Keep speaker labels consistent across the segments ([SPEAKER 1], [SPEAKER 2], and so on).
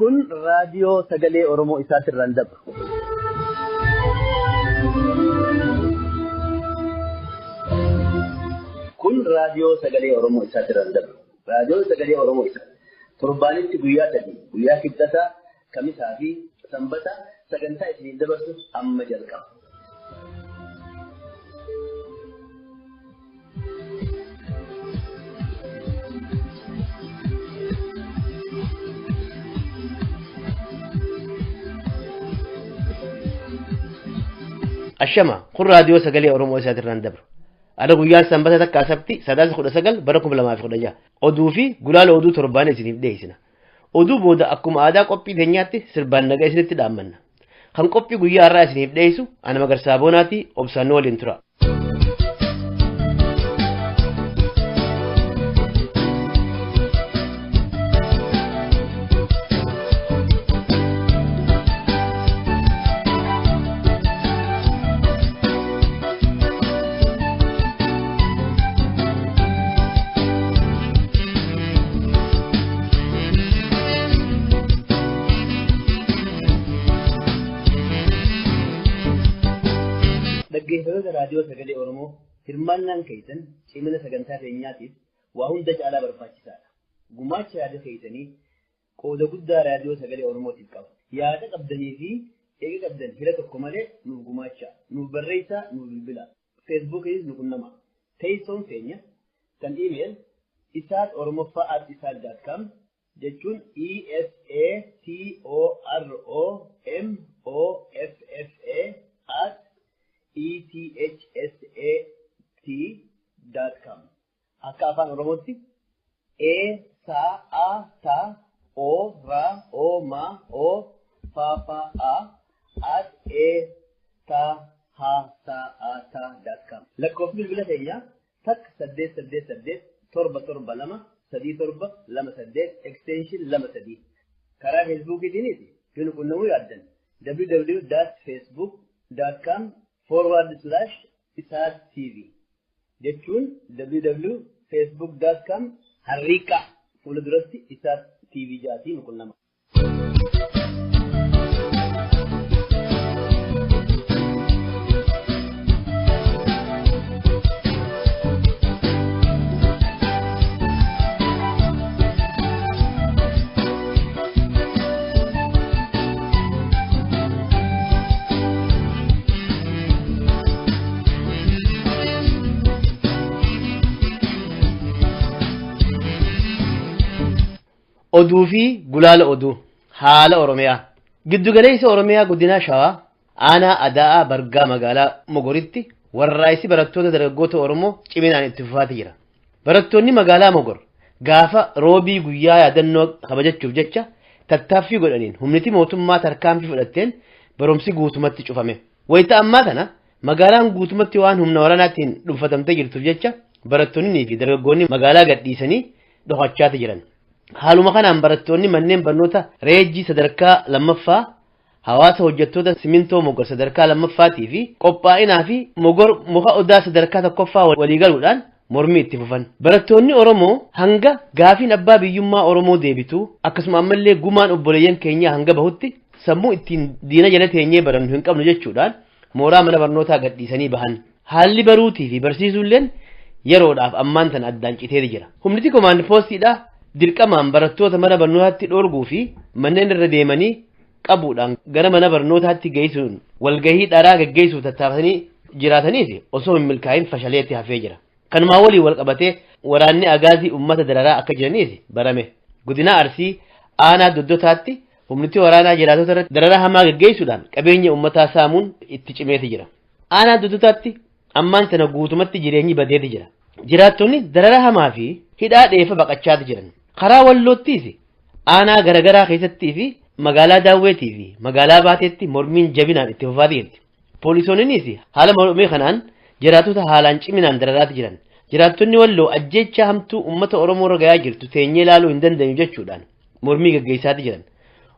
[SPEAKER 1] Kun raadiyoo sagalee Oromoo isaatirraan dabru. Kun raadiyoo sagalee Oromoo isaatirraan dabru. Raadiyoo sagalee Oromoo isaa torbaanitti guyyaa sadii guyyaa kibxataa, kamisaa fi sanbata sagantaa isiniif dabarsu amma jalqaba.
[SPEAKER 2] Ashama kun raadiyoo sagalee Oromoo isaatirraan dabru. Ana guyyaan sanbata takka sabti 19/9 bara 2016 oduu fi gulaala oduu torbaan isiniif dhiyeessina. Oduu booda akkuma aadaa qophii teenyaatti sirbaan nagaa isinitti dhaammanna. Kan qophii guyyaa har'aa isiniif dhiyeessu ana Magarsaa Boonaatii obsaan waliin tura.
[SPEAKER 1] Dhaggeeffattoota raadiyoo sagalee Oromoo hirmaannaan keessan cimina sagantaa keenyaatiif waa hunda caalaa barbaachisaadha. Gumaacha yaada keessanii qooda guddaa raadiyoo sagalee Oromootiif qaba. Yaada qabdanii fi eega qabdan hira tokko malee nuuf gumaacha, nuuf barreessaa, nuuf bilbila. Feesbuukiinis nu qunnama. Teessoon keenya kan iimeel isaat oromoffaa at isaat dot com jechuun E S A T O R O M O F F A at E T H S A T dot com. Akka afaan Oromootti E S A T O R O M O F F A at E T H S A T dot com. Lakkoofsi bilbila keenyaa takka 8 8 8 7 7 2 3 7 2 8 extension 2 3. Karaa Feesbuukiitiinis yoo nu qunnamuu yaaddan www.facebook.com forward slash isaat tv jechuun www.facebook.com harriiqa fuula duratti isaat tv jaatii nu qunnama.
[SPEAKER 2] Oduu fi gulaala oduu haala Oromiyaa. Giddugaleessa Oromiyaa godina Shawaa aanaa Adaa'aa Bargaa magaalaa Mogoritti warraa'isi barattoota dargaggoota Oromoo ciminaan itti fufaati jira. Barattoonni magaalaa Mogor gaafa roobii guyyaa yaadannoo kabajachuuf jecha tattaaffii godhaniin humniti mootummaa tarkaanfii fudhatteen barumsi guutumatti cufame. Wayita ammaa kana magaalaan guutumatti waan humna waraanaatiin dhuunfatamtee jirtuuf jecha barattoonnii fi dargaggoonni magaalaa gadhiisanii dhokachaati jiran. Haaluma kanaan barattoonni manneen barnoota reejjii sadarkaa lammaffaa hawaasa hojjettoota simintoo Mogor sadarkaa lammaffaatii fi qophaa'inaa fi Mogor muka odaa sadarkaa tokkoffaa waliigaluudhaan mormii itti fufan. Barattoonni Oromoo hanga gaafiin abbaa biyyummaa Oromoo deebitu akkasuma ammallee gumaan obboleeyyan keenyaa hanga bahutti sammuu ittiin diina jala teenyee barannu hin qabnu jechuudhaan mooraa mana barnootaa gadhiisanii bahan. Haalli baruutii fi barsiisuulleen yeroodhaaf ammaan tan addaan citee jira. Humniti komaand poostiidhaa dirqamaan barattoota mana barnootaatti dhoorguu fi manneen irra deemanii qabuudhaan gara mana barnootaatti geessuun walgahii dharaa geggeessuuf tattaafatanii jiraataniif osoo hin milkaa'in fashaleetti hafee jira. Kanumaa waliin wal qabatee waraanni agaazii uummata dararaa akka jiraniif barame. Godina Arsii aanaa Doddotaatti humniti waraanaa jiraatota irratti dararaa hamaa geggeessuudhaan qabeenya uummataa saamuun itti cimeeti jira. Aanaa Doddotaatti ammaan sana guutumatti jireenyi badeeti jira. Jiraattonni dararaa hamaa fi hidhaa dheefa baqachaati jiran. Karaa Walloottiis aanaa garagaraa keessattii fi magaalaa Daawweetii fi magaalaa Baateetti mormiin jabinaan itti fufaa jirti. Poolisoonnis haala mormii kanaan jiraattota haalaan ciminaan dararaati jiran. Jiraattonni Walloo ajjeechaa hamtuu uummata Oromoo irra gahaa jirtu teenyee ilaaluu hin dandeenyu jechuudhaan mormii gaggeessaati jiran.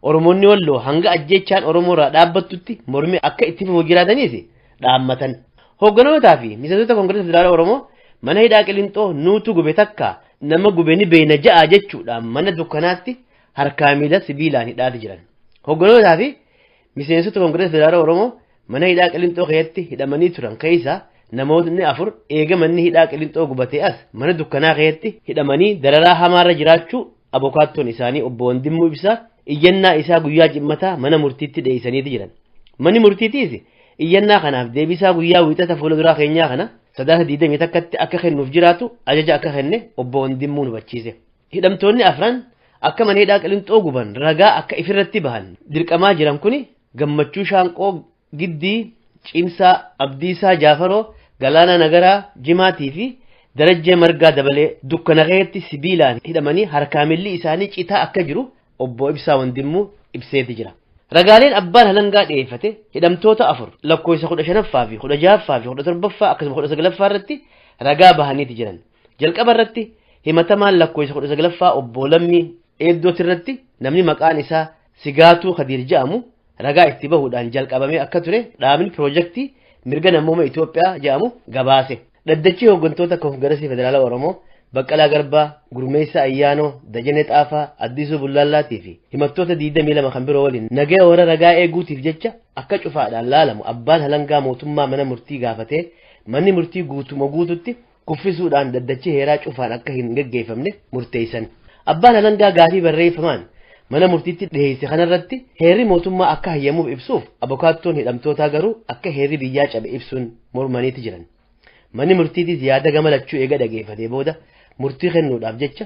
[SPEAKER 2] Oromoonni Walloo hanga ajjeechaan Oromoo irraa dhaabbattutti mormii akka itti fufu jiraataniis dhaammatan. Hoogganootaa fi miseensota Koongireesii Federaalaa Oromoo mana hidhaa Qilinxoo nuutu gube takka nama gube ni beena ja'a jechuudhaan mana dukkanaatti harkaa miila sibiilaan hidhaati jiran. Hogganootaa fi miseensota Koongirees Federaalaa Oromoo mana hidhaa Qilinxoo keessatti hidhamanii turan keessaa namootni 4 eega manni hidhaa Qilinxoo gubatee as mana dukkanaa keessatti hidhamanii dararaa hamaarra jiraachuu abokaattoon isaanii obbo Wandimmuu Ibsaa iyyannaa isaa guyyaa cimmataa mana murtiitti dhiyeessaniiti jiran. Manni murtiitiis iyyannaa kanaaf deebisaa guyyaa wiixata fuula duraa keenyaa kana sadaasa 21tti akka kennuuf jiraatu ajaja akka kenne obbo Wandimmuun hubachiise. Hidhamtoonni 4 akka mana hidhaa Qilinxoo guban ragaa akka ifirratti bahan dirqamaa jiran kuni Gammachuu Shaanqoo Giddii, Cimsaa Abdiisaa Jaafaroo, Galaanaa Nagaraa Jimaatii fi Darajjee Margaa dabalee dukkana keessatti sibiilaan hidhamanii harkaa miilli isaanii citaa akka jiru obbo Ibsaa Wandimmuu ibseeti jira. Ragaaleen abbaan halangaa dhiyeeffate hidhamtoota 4 lakkoofsa 15ffaa fi 16ffaa fi 17ffaa akkasuma 19ffaa irratti ragaa bahaniiti jiran. Jalqaba irratti himatamaan lakkoofsa 19ffaa obbo Lammii Eeddooti irratti namni maqaan isaa Sigaatuu Kadiir jedhamu ragaa itti bahuudhaan jalqabamee akka ture dhaabni piroojeektii mirga namooma Itoophiyaa jedhamu gabaase. Dhaddachi hooggantoota Koongireesii Federaalaa Oromoo Baqqalaa Garbaa, Gurmeessaa Ayyaanoo, Dajanee Xaafaa, Addisuu Bullaallaatii fi himattoota 22 kan biroo waliin nagaya warra ragaa eeguutiif jecha akka cufaadhaan laalamu abbaan halangaa mootummaa mana murtii gaafatee manni murtii guutuma guututti kuffisuudhaan dhaddachi heeraa cufaan akka hin geggeeffamne murteessan. Abbaan halangaa gaafii barreeffamaan mana murtiitti dhiyeesse kanarratti heerri mootummaa akka hayyamuuf ibsuuf abokaattoon hidhamtootaa garuu akka heerri biyyaa cabe ibsuun mormaniiti jiran. Manni murtiitis yaada gama lachuu eega dhageeffatee booda murtii kennuudhaaf jecha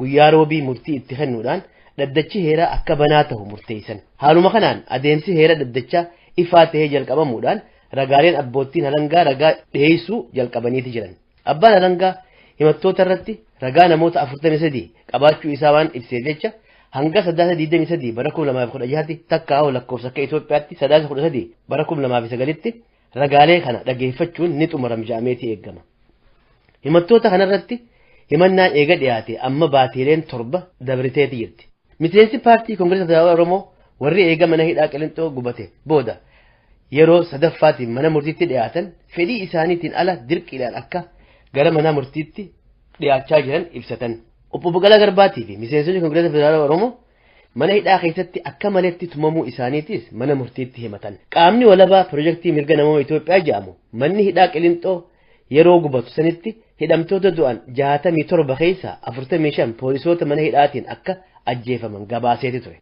[SPEAKER 2] guyyaa roobii murtii itti kennuudhaan dhaddachi heeraa akka banaa ta'u murteessan. Haaluma kanaan adeemsi heera dhaddachaa ifaa ta'ee jalqabamuudhaan ragaaleen abboottiin halangaa ragaa dhiyeessuu jalqabaniiti jiran. Abbaan halangaa himattoota irratti ragaa namoota 43 qabaachuu isaa waan ibseef jecha hanga sadaasa 23 bara 2016tti takka hoo lakkoofsa akka Itoophiyaatti sadaasa 13 bara 2009tti ragaalee kana dhageeffachuun ni xumurama jedhameeti eegama. Himattoota kanarratti himannaan eega dhiyaate amma baatiileen 7 dabriteeti jirti. Miseensi paartii Koongireesii Federaalaa Oromoo warri eega mana hidhaa Qilinxoo gubate booda yeroo sadaffaatiin mana murtiitti dhiyaatan fedhii isaaniitiin ala dirqiidhaan akka gara mana murtiitti dhiyaachaa jiran ibsatan. Obbo Baqqalaa Garbaatii fi miseensonni Koongireesii Federaalaa Oromoo mana hidhaa keessatti akka maletti tumamuu isaaniitis mana murtiitti himatan. Qaamni walabaa piroojeektii mirga namooma Itoophiyaa jedhamu manni hidhaa Qilinxoo yeroo gubatu sanitti hidhamtoota du'an 67 keessaa 45 poolisoota mana hidhaatiin akka ajjeefaman gabaaseeti ture.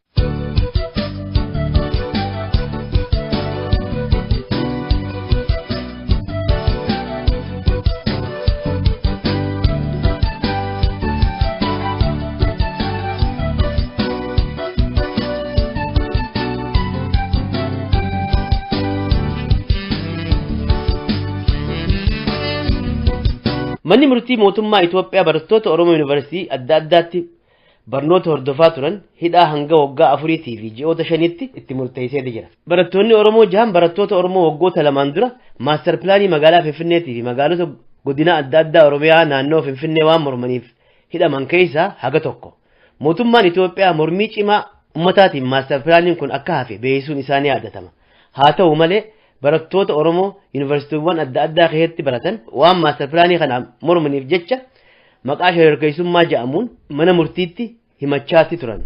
[SPEAKER 2] Manni murtii mootummaa Itoophiyaa barattoota Oromoo Yuunivarsiitii adda addaatti barnoota hordofaa turan hidhaa hanga waggaa 4 fi ji'oota 5tti itti murteessee jira. Barattoonni Oromoo 6 barattoota Oromoo waggoota 2 dura maastar pilaanii magaalaa Finfinneetii fi magaalota godina adda addaa Oromiyaa naannoo Finfinnee waan mormaniif hidhaman keessaa haga tokko. Mootummaan Itoophiyaa mormii cimaa ummataatiin maastar pilaaniin kun akka hafe beeksisuun isaa ni yaadatama. Haa ta'u malee barattoota Oromoo yuunivarsiitiiwwan adda addaa keessatti baratan waan maastar pilaanii kana mormaniif jecha maqaa shororkeessummaa jedhamuun mana murtiitti himachaatti turan.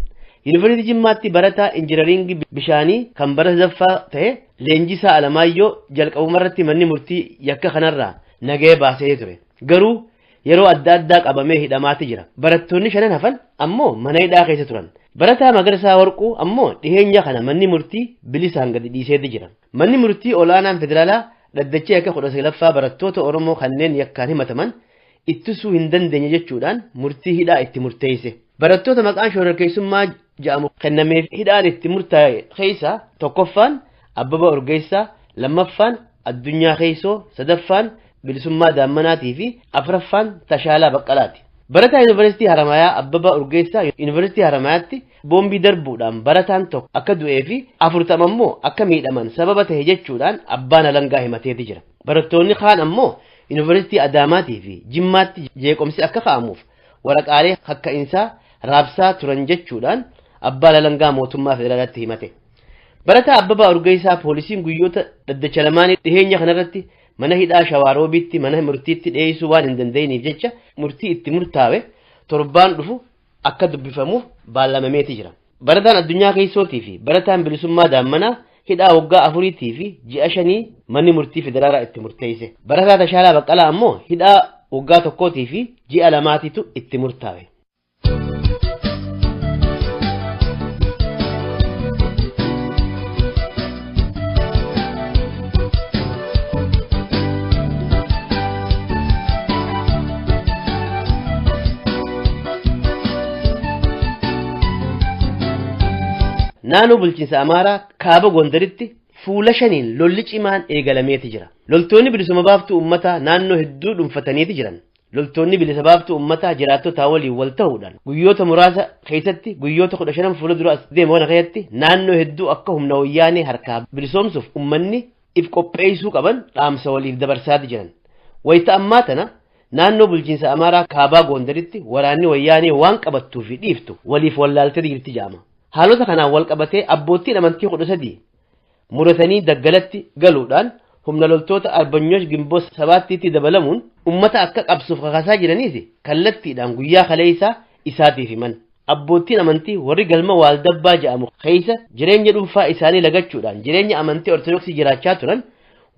[SPEAKER 2] Yuunivarsiitii Jimmaatti barataa injinariingii bishaanii kan bara sadaffaa ta'e Leenjisaa Alamaayyoo jalqabumarratti manni murtii yakka kanarraa nagahee baasee ture. Garuu yeroo adda addaa qabamee hidhamaatti jira. Barattoonni 5 hafan ammoo mana hidhaa keessa turan. Barataa Magarsaa Warquu ammoo dhiheenya kana manni murtii bilisaan gadi dhiiseeti jira. Manni murtii olaanaan federaalaa dhaddachee akka 19ffaa barattoota Oromoo kanneen yakkaan himataman ittisuu hin dandeenye jechuudhaan murtii hidhaa itti murteesse. Barattoota maqaan shororkeessummaa jedhamu kennameef hidhaan itti murtaa'e keessaa tokkoffaan Abbabaa Urgeessaa, lammaffaan Addunyaa Keessoo, sadaffaan Bilisummaa Daammanaatii fi afraffaan Tashaalaa Baqqalaati. Barataa Yuunivarsiitii Haramayaa Abbabaa Urgeessaa Yuunivarsiitii Haramayaatti boombii darbuudhaan barataan tokko akka du'ee fi 40 ammoo akka miidhaman sababa ta'e jechuudhaan abbaan alangaa himateeti jira. Barattoonni kaan ammoo Yuunivarsiitii Adaamaatii fi Jimmaatti jeequmsi akka ka'amuuf waraqaalee kakka'iinsaa raabsaa turan jechuudhaan abbaan alangaa mootummaa federaalaatti himate. Barataa Abbabaa Urgeessaa poolisiin guyyoota dhaddacha lamaanii dhiheenya kanarratti mana hidhaa Shawaaroobiitti mana murtiitti dhiyeessuu waan hin dandeenyeef jecha murtii itti murtaa'e torbaan dhufu akka dubbifamuuf baallamameeti jira. Barataan addunyaa keessootii fi barataan bilisummaa daammanaa hidhaa waggaa 4 fi ji'a 5 manni murtii federaalaa itti murteesse. Barataa Tashaalaa Baqqalaa ammoo hidhaa waggaa 1 fi ji'a 2titu itti murtaa'e. Naannoo bulchiinsa Amaaraa kaaba Gondaritti fuula 5 lolli cimaan eegalameeti jira. Loltoonni bilisummaa baaftuu uummataa naannoo hedduu dhuunfataniiti jiran. Loltoonni bilisa baaftuu uummataa jiraattota waliin wal ta'uudhaan guyyoota muraasa keessatti guyyoota 15 fuula dura as deemu kana keessatti naannoo hedduu akka humna wayyaanee harkaa bilisoomsuuf uummanni if qopheessuu qaban dhaamsa waliif dabarsaati jiran. Wayita ammaa tana naannoo bulchiinsa Amaaraa kaabaa Gondaritti waraanni wayyaanee waan qabattuu fi dhiiftu waliif wallaaltee jirti jedhama. Haalota kanaan wal qabatee abboottiin amantii 13 muratanii daggalatti galuudhaan humna loltoota Arbanyoosh Gimboo 7tti dabalamuun ummata akka qabsuuf kakaasaa jiraniis kallattiidhaan guyyaa kaleessaa isaatiif himan. Abboottiin amantii warri galma Waaldabbaa jedhamu keessa jireenya dhuunfaa isaanii lagachuudhaan jireenya amantii Ortodoksii jiraachaa turan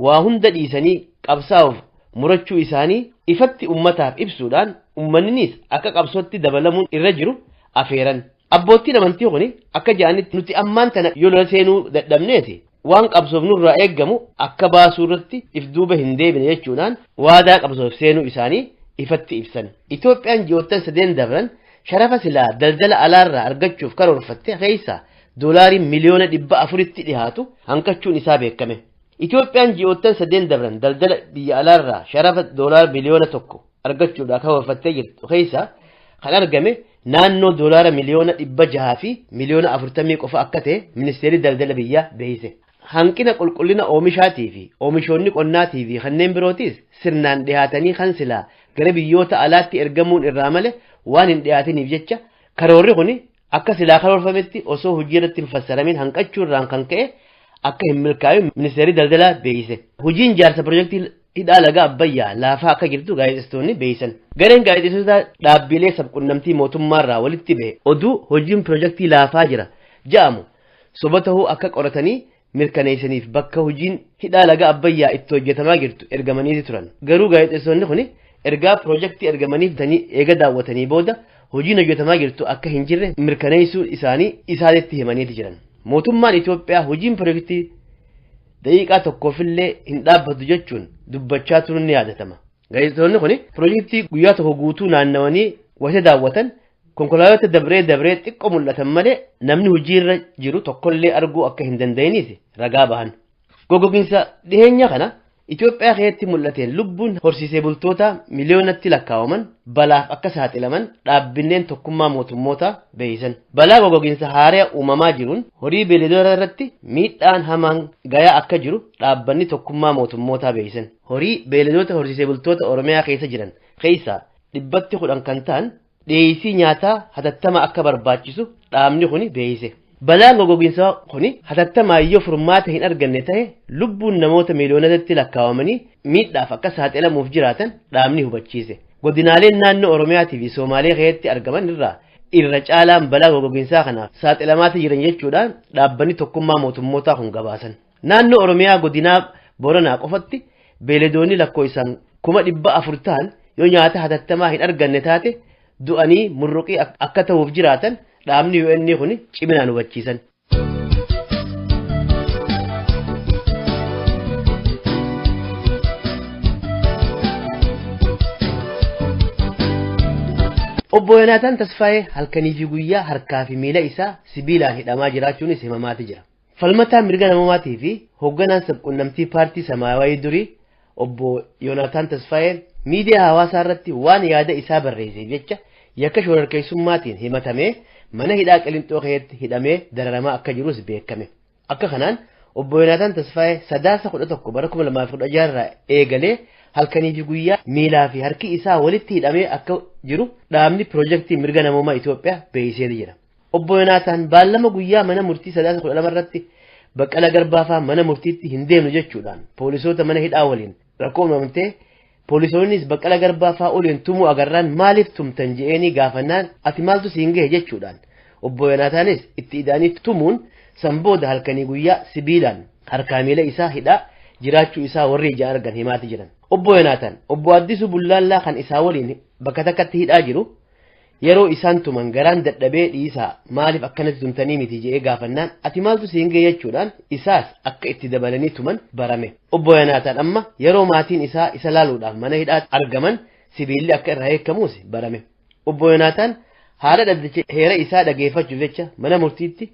[SPEAKER 2] waa hunda dhiisanii qabsaa'uuf murachuu isaanii ifatti ummataaf ibsuudhaan uummanninis akka qabsootti dabalamuun irra jiru afeeran. Abboottiin amantii kuni akka jedhanitti nuti ammaan tana yoo lola seenuu dadhabneeti waan qabsoof nurraa eeggamu akka baasuu irratti if duuba hin deebine jechuudhaan waadaa qabsoof seenuu isaanii ifatti ibsan. Itoophiyaan ji'oottan 3 dabran sharafa silaa daldala alaarraa argachuuf karoorfatte keessa doolaarii miliyoona 400tti dhiyaatu hanqachuun isaa beekame. Itoophiyaan ji'oottan 3 dabran daldala biyya alaarraa sharafa doolaara miliyoona 1 argachuudhaaf karoorfattee jirtu keessa kan argame naannoo doolaara miliyoona 600 fi miliyoona 40 qofa akka ta'e ministeerri daldala biyyaa beeksise. Hanqina qulqullina oomishaatii fi oomishoonni qonnaatii fi kanneen birootis sirnaan dhiyaatanii kan silaa gara biyyoota alaatti ergamuun irraa malee waan hin dhiyaatiniif jecha karoorri kuni akka silaa karoorfametti osoo hojii irratti hin fassaramin hanqachuu irraan kan ka'e akka hin milkaa'in ministeerri daldalaa beeksise. Hojiin ijaarsa piroojeektii hidhaa laga Abbayyaa laafaa akka jirtu gaazexeessitoonni beeksisan. Gareen gaazexeessitoota dhaabbilee sabquunnamtii mootummaarraa walitti bahe oduu hojiin piroojeektii laafaa jira jedhamu soba ta'uu akka qoratanii mirkaneessaniif bakka hojiin hidhaa laga Abbayyaa itti hojjetamaa jirtu ergamaniiti turan. Garuu gaazexeessitoonni kuni ergaa piroojeektii ergamaniif eega daawwatanii booda hojiin hojjetamaa jirtu akka hin jirre mirkaneessuu isaanii isaanitti himaniiti jiran. Mootummaan Itoophiyaa hojiin piroojeektii daqiiqaa tokkoofillee hin dhaabbatu jechuun dubbachaa turuun ni yaadatama. Gaazexeessitoonni kuni piroojeektii guyyaa tokko guutuu naannawanii wayita daawwatan konkolaattota dabree dabree xiqqoo mul'atan malee namni hojiirra jiru tokkollee arguu akka hin danda'iniis ragaa bahan. Goggoginsa dhiheenya kana Itoophiyaa keessatti mul'ateen lubbuun horsiisee bultoota miliyoonatti lakkaa'aman balaaf akka saaxilaman dhaabbileen tokkummaa mootummoota beeksisan. Balaa goggoginsa haaraa uumamaa jiruun horii beeyladoota irratti miidhaan hamaan gayaa akka jiru dhaabbanni tokkummaa mootummootaa beeksisan. Horii beeyladoota horsiisee bultoota Oromiyaa keessa jiran keessaa 110 kan ta'an dhiyeessii nyaataa hatattama akka barbaachisu dhaabni kuni beeksise. Balaan goggoginsaa kuni hatattamaa yoo furmaata hin arganne ta'e lubbuun namoota miliyoonatti lakkaawamanii miidhaaf akka saaxilamuuf jiraatan dhaabni hubachiise. Godinaaleen naannoo Oromiyaatii fi Somaalee keessatti argaman irraa irra caalaan balaa goggoginsaa kanaaf saaxilamaati jiran jechuudhaan dhaabbanni tokkummaa mootummootaa kun gabaasan. Naannoo Oromiyaa godinaa Boranaa qofatti beeyladoonni lakkoofsaan 400,000 ta'an yoo nyaata hatattamaa hin arganne taate du'anii murruqii akka ta'uuf jiraatan dhaabni UN kun ciminaan hubachiisan. Obbo Yonaataan Tasfaayee halkanii fi guyyaa harkaa fi miila isaa sibiilaan hidhamaa jiraachuunis himamaati jira. Falmataan mirga namumaatii fi hoogganaan sabquunnamtii paartii Samaayawii durii Obbo Yonaataan Tasfaayee miidiyaa hawaasaa irratti waan yaada isaa barreesseef jecha yakka shororkeessummaatiin himatamee mana hidhaa Qilinxoo keessatti hidhamee dararamaa akka jirus beekame. Akka kanaan Obbo Yonaataan Tasfaayee sadaasa 11 bara 2016 irraa eegalee halkanii fi guyyaa miilaa fi harki isaa walitti hidhamee akka jiru dhaabni piroojeektii mirga namoomaa Itoophiyaa beeksisee jira. Obbo Yonaataan baallama guyyaa mana murtii sadaasa 12 irratti Baqqalaa Garbaafaa mana murtiitti hin deemnu jechuudhaan poolisoota mana hidhaa waliin rakkoo uumamtee Poolisoonnis Baqqala Garbaa fa'aa uleen tumuu agarraan maaliif tumtan je'eenii gaafannaan ati maaltu siin gahe jechuudhaan obbo Yonaataanis itti ida'anii tumuun san booda halkanii guyyaa sibiilaan harkaa miila isaa hidhaa jiraachuu isaa warri ijaan argan himaati jiran. Obbo Yonaataan obbo Addisuu Bullaallaa kan isaa waliin bakka takkatti hidhaa jiru yeroo isaan tuman garaan dadhabee dhiisaa maaliif akkanatti tumtanii miti je'ee gaafannaan ati maaltu siin gahe jechuudhaan isaas akka itti dabalanii tuman barame. Obbo Yonaataan amma yeroo maatiin isaa isa laaluudhaaf mana hidhaa argaman sibiilli akka irraa eekamuus barame. Obbo Yonaataan haala dhaddacha heera isaa dhageeffachuuf jecha mana murtiitti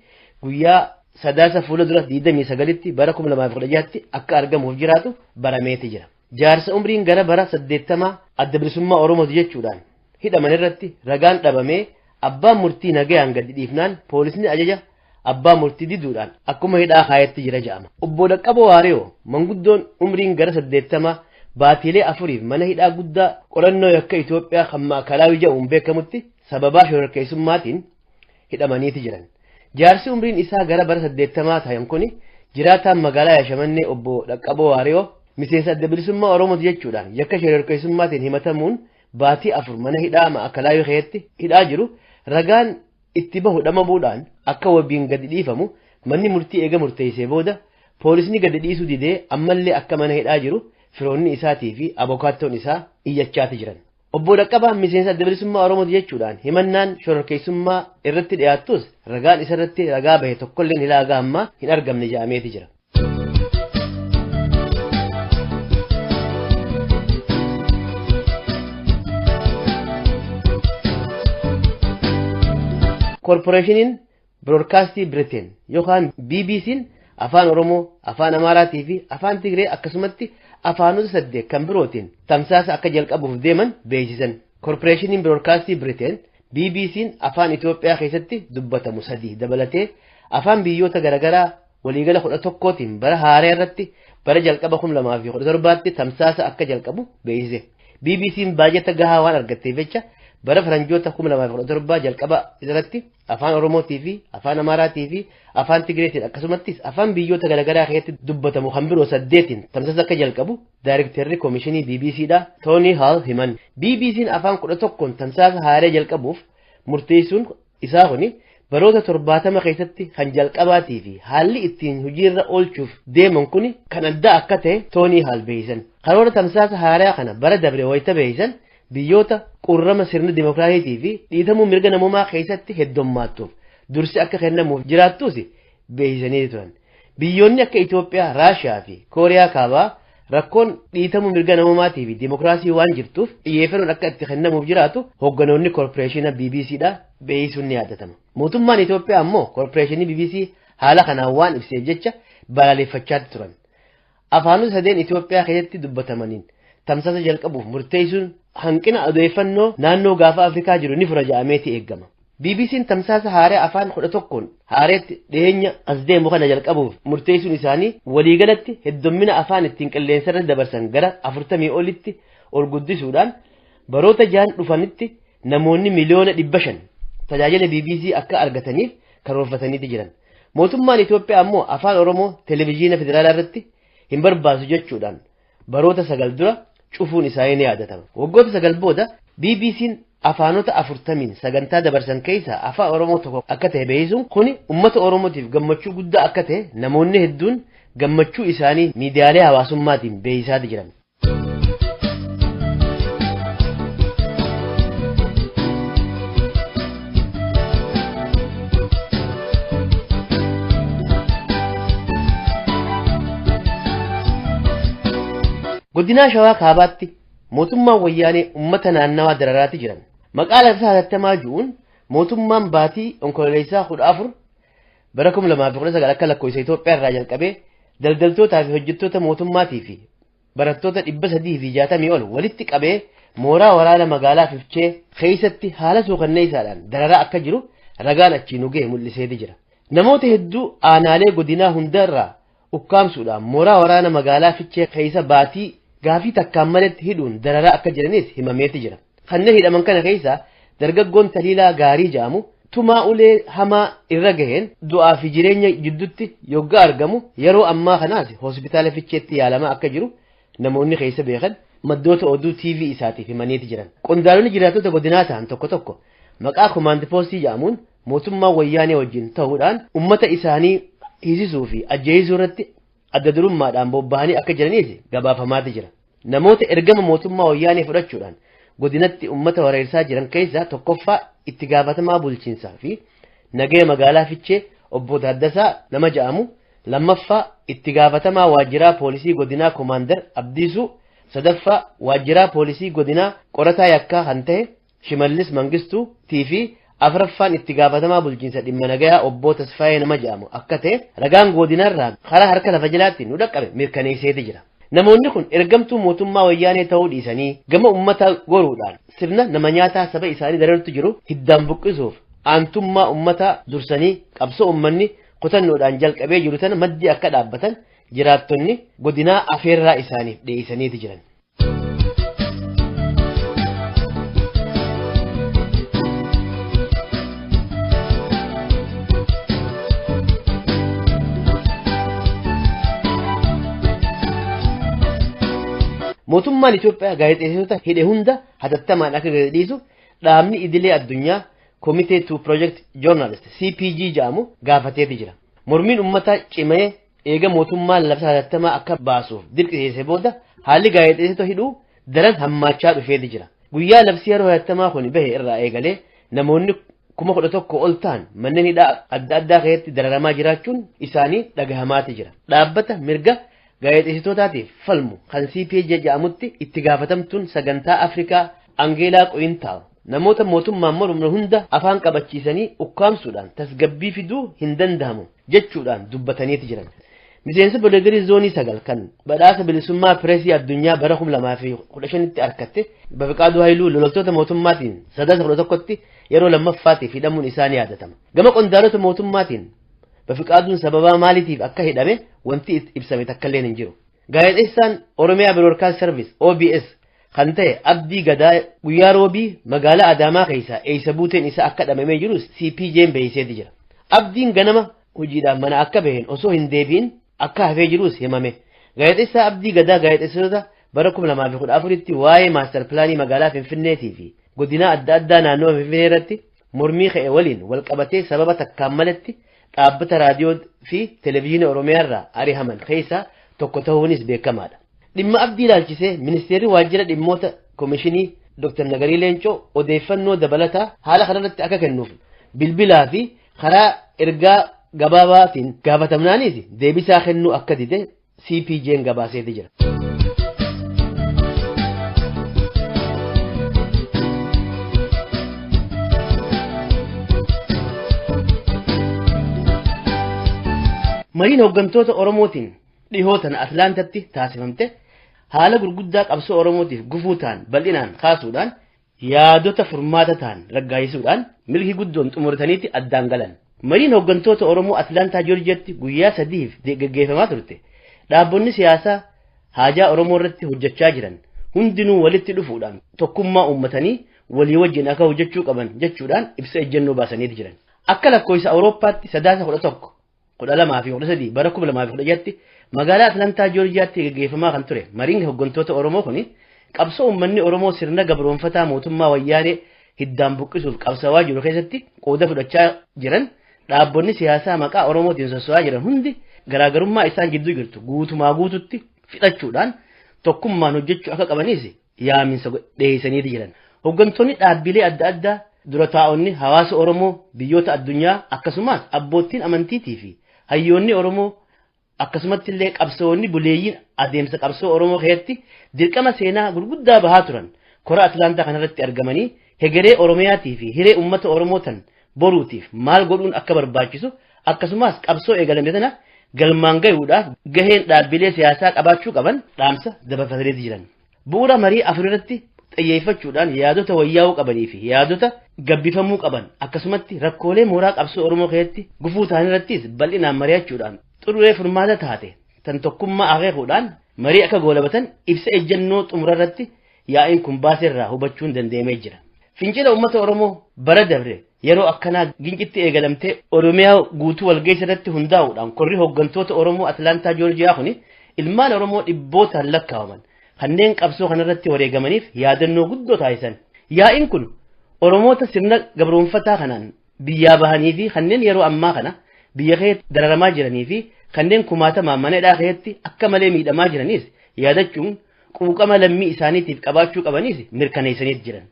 [SPEAKER 2] guyyaa sadaasa fuula dura 29tti bara 2016tti akka argamuuf jiraatu barameeti jira. Jaarsa umriin gara bara 80 adda bilisummaa Oromooti jechuudhaan hidhaman irratti ragaan dhabamee abbaan murtii nagayaan gadi dhiifnaan poolisni ajaja abbaa murtii diduudhaan akkuma hidhaa kaayetti jira jedhama. Obbo Dhaqqaboo Waariyoo manguddoon umriin gara 80 baatiilee afuriif mana hidhaa guddaa qorannoo yakka Itoophiyaa kan maakalaawii jedhamuun beekamutti sababaa shororkeessummaatiin hidhamaniiti jiran. Jaarsi umriin isaa gara bara 80 ta'an kuni jiraataan magaalaa Yaashamannee obbo Dhaqqaboo Waariyoo miseensa adda bilisummaa Oromooti jechuudhaan yakka shororkeessummaatiin himatamuun baatii afur mana hidhaa maakalaawii keessatti hidhaa jiru ragaan itti bahu dhamamuudhaan akka wabiin gadi dhiifamu manni murtii eega murteessee booda poolisni gadi dhiisuu didee ammallee akka mana hidhaa jiru firoonni isaatii fi abokaattoon isaa iyyachaati jiran. Obbo Dhaqqabaan miseensa adda bilisummaa Oromooti jechuudhaan himannaan shororkeessummaa irratti dhiyaattus ragaan isarratti ragaa bahe tokkolleen hilaagaa ammaa hin argamne jedhameeti jira. Koorporeeshiniin Biroodkaastii Biriteen yookaan BBC'n afaan Oromoo, afaan Amaaraatii fi afaan Tigree akkasumatti afaanota saddeet kan birootiin tamsaasa akka jalqabuuf deeman beeksisan. Koorporeeshiniin Biroodkaastii Biriteen BBC'n afaan Itoophiyaa keessatti dubbatamu sadii dabalatee afaan biyyoota garaagaraa waliigala 11tiin bara haaraa irratti bara jalqaba 2017tti tamsaasa akka jalqabu beeksise. BBC'n baajata gahaa waan argatteef jecha bara faranjoota 2017 jalqaba irratti afaan Oromootii fi afaan Amaaraatii fi afaan Tigreetiin akkasumattis afaan biyyoota garaagaraa keessatti dubbatamu kan biroo saddeetiin tamsaasa akka jalqabu daayirektarri koomishinii BBCdha Toonii Haal himan. BBC'n afaan 11 tamsaasa haaraa jalqabuuf murteessuun isaa kuni baroota 70 keessatti kan jalqabaatii fi haalli ittiin hojiirra oolchuuf deeman kuni kan adda akka ta'e Toonii Haal beeksisan. Karoora tamsaasa haaraa kana bara dabre wayita beeksisan biyyoota qurrama sirna dimokiraasiitii fi dhiitamuu mirga namummaa keessatti heddummaattuuf dursi akka kennamuuf jiraattus beeksisanii turan. Biyyoonni akka Itoophiyaa, Raashiyaa fi Kooriyaa Kaabaa rakkoon dhiitamuu mirga namummaatii fi dimokiraasii waan jirtuuf xiyyeeffannoon akka itti kennamuuf jiraatu hoogganoonni koorporeeshina BBCdha beeksisuun ni yaadatama. Mootummaan Itoophiyaa ammoo koorporeeshinii BBC haala kanaan waan ibseef jecha balaaleffachaa turan. Afaanota sadeen Itoophiyaa keessatti dubbatamaniin tamsaasa jalqabuuf murteessuun hanqina odeeffannoo naannoo gaafa Afrikaa jiru ni fura jedhameeti eegama. BBC'n tamsaasa haaraa afaan 11 haareetti dhiyeenya as deemu kana jalqabuuf murteessuun isaanii waliigalatti heddummina afaan ittiin qilleensa irra dabarsan gara 40 olitti ol guddisuudhaan baroota jaan dhufanitti namoonni miliyoona 500 tajaajila BBC akka argataniif karoorfataniiti jiran. Mootummaan Itoophiyaa ammoo afaan Oromoo televezyiina federaalaa irratti hin barbaasu jechuudhaan baroota 9 dura cufuun isaanii ni yaadatama. Waggoota 9 booda BBC'n afaanota 40 sagantaa dabarsan keessaa afaan Oromoo tokko akka ta'e beeksisuun kuni uummata Oromootiif gammachuu guddaa akka ta'e namoonni hedduun gammachuu isaanii miidiyaalee hawaasummaatiin beeksisaa jiran. Godinaa Shawaa Kaabaatti mootummaan wayyaanee uummata naannawaa dararaati jiran. Maqaa labsaa hatattamaa jiruun mootummaan baatii onkololeessaa 14 bara 2019 akka lakkoofsa Itoophiyaa irraa jalqabee daldaltootaa fi hojjettoota mootummaatii fi barattoota 360 ol walitti qabee mooraa waraana magaalaa Fiichee keessatti haala suukanneessaadhaan dararaa akka jiru ragaan achii nu ga'e mul'iseeti jira. Namoota hedduu aanaalee godinaa hundarraa ukkaamsuudhaan mooraa waraana magaalaa Fiichee keessa baatii gaafii takkaan maletti hidhuun dararaa akka jiranis himameeti jira. Kanneen hidhaman kana keessa dargaggoon Taliilaa Gaarii jedhamu tumaa ulee hamaa irra gaheen du'aa fi jireenya jidduutti yoggaa argamu yeroo ammaa kanaas hospitaala Fiicheetti yaalamaa akka jiru namoonni keessa beekan maddoota oduu TV isaatiif himaniiti jiran. Qondaalonni jiraattota godinaa ta'an tokko tokko maqaa komaandi poostii jedhamuun mootummaa wayyaanee wajjin ta'uudhaan ummata isaanii hiisisuu fi ajjeesisuu irratti adda durummaadhaan bobba'anii akka jiraniis gabaafamaati jira. Namoota ergama mootummaa wayyaanee fudhachuudhaan godinatti ummata wareersaa jiran keessaa tokkoffaa itti gaafatamaa bulchiinsaa fi nagaya magaalaa Fichee obbo Taaddasaa nama jedhamu, lammaffaa itti gaafatamaa waajjiraa poolisii godinaa Komaandar Abdiisuu, sadaffaa waajjiraa poolisii godinaa qorataa yakkaa kan ta'e Shimallis Mangistuu fi afraffaan itti gaafatamaa bulchiinsa dhimma nagayaa obbo Tasfaayee nama jedhamu akka ta'e ragaan godinarraa karaa harka lafa jalaatti nu dhaqqabe mirkaneesseeti jira. Namoonni kun ergamtuu mootummaa wayyaanee ta'uu dhiisanii gama ummata goruudhaan sirna nama nyaataa saba isaanii dararutti jiru hiddaan buqqisuuf aantummaa ummata dursanii qabsoo ummanni kutannoodhaan jalqabee jiru tana maddii akka dhaabbatan jiraattonni godinaa afeerraa isaaniif dhiyeessaniiti jiran. Mootummaan Itoophiyaa gaazexeessitoota hidhe hunda hatattamaan akka gadi dhiisu dhaabni idilee addunyaa Committee to Project Journalist CPG jedhamu gaafateeti jira. Mormiin uummataa cimee eega mootummaan labsa hatattamaa akka baasuuf dirqisiise booda haalli gaazexeessitoota hidhuu daran hammaachaa dhufeeti jira. Guyyaa labsii yeroo hatattamaa kun bahe irraa eegalee namoonni 11,000 ol ta'an manneen hidhaa adda addaa keessatti dararamaa jiraachuun isaanii dhagahamaati jira. Dhaabbata mirga gaazexeessitootaatiif falmu kan CPJ jedhamutti itti gaafatamtuun sagantaa Afrikaa Angeelaa Qoyintaaw namoota mootummaan mormu hunda afaan qabachiisanii ukkaamsuudhaan tasgabbii fiduu hin danda'amu jechuudhaan dubbataniiti jiran. Miseensa Boleegarii zoonii 9 kan badhaasa bilisummaa pireesii addunyaa bara 2015tti argatte Bafiqaaduu Haayiluu loltoota mootummaatiin 9/11tti yeroo lammaffaatiif hidhamuun isaa ni yaadatama. Gama qondaalota mootummaatiin Bafiqaaduun sababaa maaliitiif akka hidhame wanti ibsame takkalleen hin jiru. Gaazexeessaan Oromiyaa Broadcast Service OBS kan ta'e Abdii Gadaa guyyaa roobii magaalaa Adaamaa keessaa eessa buuteen isaa akka dhabamee jiru CPJ'n beeksiseeti jira. Abdiin ganama hojiidhaan mana akka baheen osoo hin deebiin akka hafee jirus himame. Gaazexeessaa Abdii Gadaa gaazexeessitoota bara 2014tti waa'ee maastar pilaanii magaalaa Finfinneetii fi godina adda addaa naannoo Finfinnee irratti mormii ka'e waliin wal qabatee sababa takkaan malatti dhaabbata raadiyoo fi televezyiinii Oromiyaa irraa ari'aman keessaa tokko ta'uunis beekamaadha. Dhimma Abdii ilaalchisee ministeerri waajjira dhimmoota koomishinii Dr. Nagarii Leencoo odeeffannoo dabalataa haala kanarratti akka kennuuf bilbilaa fi karaa ergaa gabaabaatiin gaafatamnaanis deebisaa kennuu akka dide CPJ'n gabaaseeti jira. Mariin hooggantoota Oromootiin dhihoo tana Atlaantatti taasifamte haala gurguddaa qabsoo Oromootiif gufuu ta'an bal'inaan kaasuudhaan yaadota furmaata ta'an raggaasisuudhaan milkii guddoon xumurataniitti addaan galan. Mariin hooggantoota Oromoo Atlaantaa Joorjiyaatti guyyaa 3 geggeeffamaa turte. Dhaabbonni siyaasaa haajaa Oromoo irratti hojjechaa jiran hundinuu walitti dhufuudhaan tokkummaa uummatanii walii wajjin akka hojjechuu qaban jechuudhaan ibsa ejjennoo baasaniiti jiran. Akka lakkoofsa Awurooppaatti 11, 12 fi 13 bara 2016tti magaalaa Atlaantaa Joorjiyaatti geggeeffamaa kan ture mariin hooggantoota Oromoo kuni qabsoo uummanni Oromoo sirna gabroonfataa mootummaa wayyaanee hiddaan buqqisuuf qabsawaa jiru keessatti qooda fudhachaa jiran dhaabbonni siyaasaa maqaa Oromootiin sosso'aa jiran hundi garaagarummaa isaan gidduu jirtu guutumaa guututti fixachuudhaan tokkummaan hojjechuu akka qabanis yaaminsa dhiyeessaniiti jiran. Hooggantoonni dhaabbilee adda addaa dura taa'onni hawaasa Oromoo biyyoota addunyaa akkasumas abboottiin amantiitii fi hayyoonni Oromoo akkasumatti illee qabsoonni buleeyyiin adeemsa qabsoo Oromoo keessatti dirqama seenaa gurguddaa bahaa turan kora Atlaantaa kanarratti argamanii hegeree Oromiyaatii fi hiree uummata Oromoo tan boruutiif maal godhuun akka barbaachisu akkasumas qabsoo eegalame tana galmaan gahuudhaaf gaheen dhaabbilee siyaasaa qabaachuu qaban dhaamsa dabarfatanii jiran. Bu'uura marii afur irratti xiyyeeffachuudhaan yaadota wayyaa'uu qabanii fi yaadota gabbifamuu qaban akkasumatti rakkoolee mooraa qabsoo Oromoo keessatti gufuu ta'an irrattis bal'inaan mari'achuudhaan xurree furmaata taate tan tokkummaa akeekuudhaan marii akka goolabatan ibsa ejjennoo xumura irratti yaa'iin kun baaseerraa hubachuun danda'amee jira. Fincila uummata Oromoo bara dabre yeroo akkanaa gincitti eegalamtee Oromiyaa guutuu walgeessa irratti hundaa'uudhaan korri hooggantoota Oromoo Atlaantaa Joorjiyaa kuni ilmaan Oromoo dhibbootaan lakkaa'aman kanneen qabsoo kanarratti wareegamaniif yaadannoo guddoo taasisan. Yaa'iin kun Oromoota sirna gabroonfataa kanaan biyyaa bahanii fi kanneen yeroo ammaa kana biyya keessatti dararamaa jiranii fi kanneen kumaatamaan mana hidhaa keessatti akka malee miidhamaa jiraniis yaadachuun quuqama lammii isaaniitiif qabaachuu qabaniis mirkaneessanii jiran.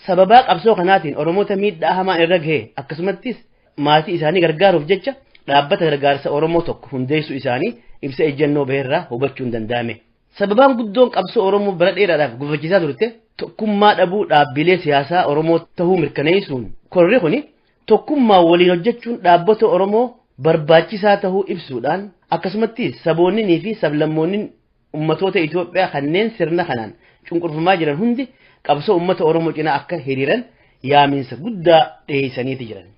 [SPEAKER 2] Sababaa qabsoo kanaatiin Oromoota miidhaa hamaan irra gahe akkasumattis maatii isaanii gargaaruuf jecha dhaabbata gargaarsa Oromoo tokko hundeessuu isaanii ibsa ejjennoo baheerraa hubachuun danda'ame. Sababaan guddoon qabsoo Oromoo bara dheeraadhaaf gufachiisaa turte tokkummaa dhabuu dhaabbilee siyaasaa Oromoo tahuu mirkaneessuun korri kuni tokkummaa waliin hojjechuun dhaabbata Oromoo barbaachisaa tahuu ibsuudhaan akkasumatti saboonninii fi sablammoonni ummatoota Itoophiyaa kanneen sirna kanaan cunqurfamaa jiran hundi qabsoo ummata Oromoo cinaa akka hiriiran yaaminsa guddaa dhiyeessaniiti jiran.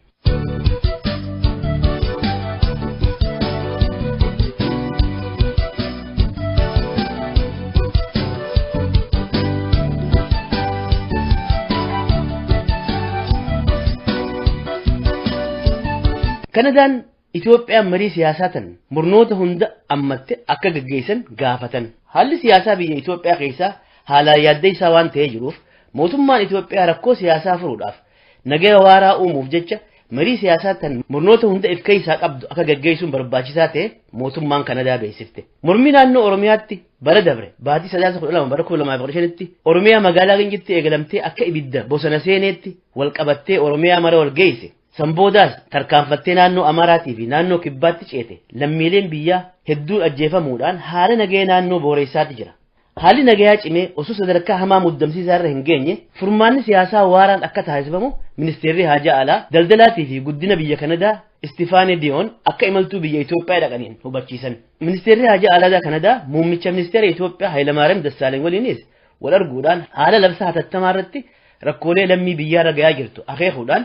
[SPEAKER 2] Kanadaan Itoophiyaan marii siyaasaa tan murnoota hunda ammatte akka gaggeessan gaafatan. Haalli siyaasaa biyya Itoophiyaa keessaa haalaan yaadda isaa waan ta'ee jiruuf mootummaan Itoophiyaa rakkoo siyaasaa furuudhaaf nagaya waaraa uumuuf jecha marii siyaasaa tan murnoota hunda if keessaa qabdu akka gaggeessuun barbaachisaa ta'e mootummaan Kanadaa beeksifte. Mormii naannoo Oromiyaatti bara dabre baatii 9/12 bara 2015tti Oromiyaa magaalaa Gincitti eegalamtee akka ibidda bosona seeneetti wal qabattee Oromiyaa mara wal geesse. Sanboodaas tarkaanfattee naannoo Amaaraatii fi naannoo Kibbaatti ceete lammiileen biyyaa hedduun ajjeefamuudhaan haala nagaya naannoo booreessaati jira. Haalli nagayaa cimee osoo sadarkaa hamaa muddamsiisaa irra hin geenye furmaanni siyaasaa waaraan akka taasifamu ministeerri haajaa alaa daldalaatii fi guddina biyya Kanadaa Istifaane Diyoon akka imaltuu biyya Itoophiyaa dhaqaniin hubachiisan. Ministeerri haajaa alaa Kanadaa muummicha ministeera Itoophiyaa Hayilamaariyaam Dassaaleny waliinis wal arguudhaan haala labsa hatattamaa irratti rakkoolee lammii biyyaa gayaa jirtu akeekuudhaan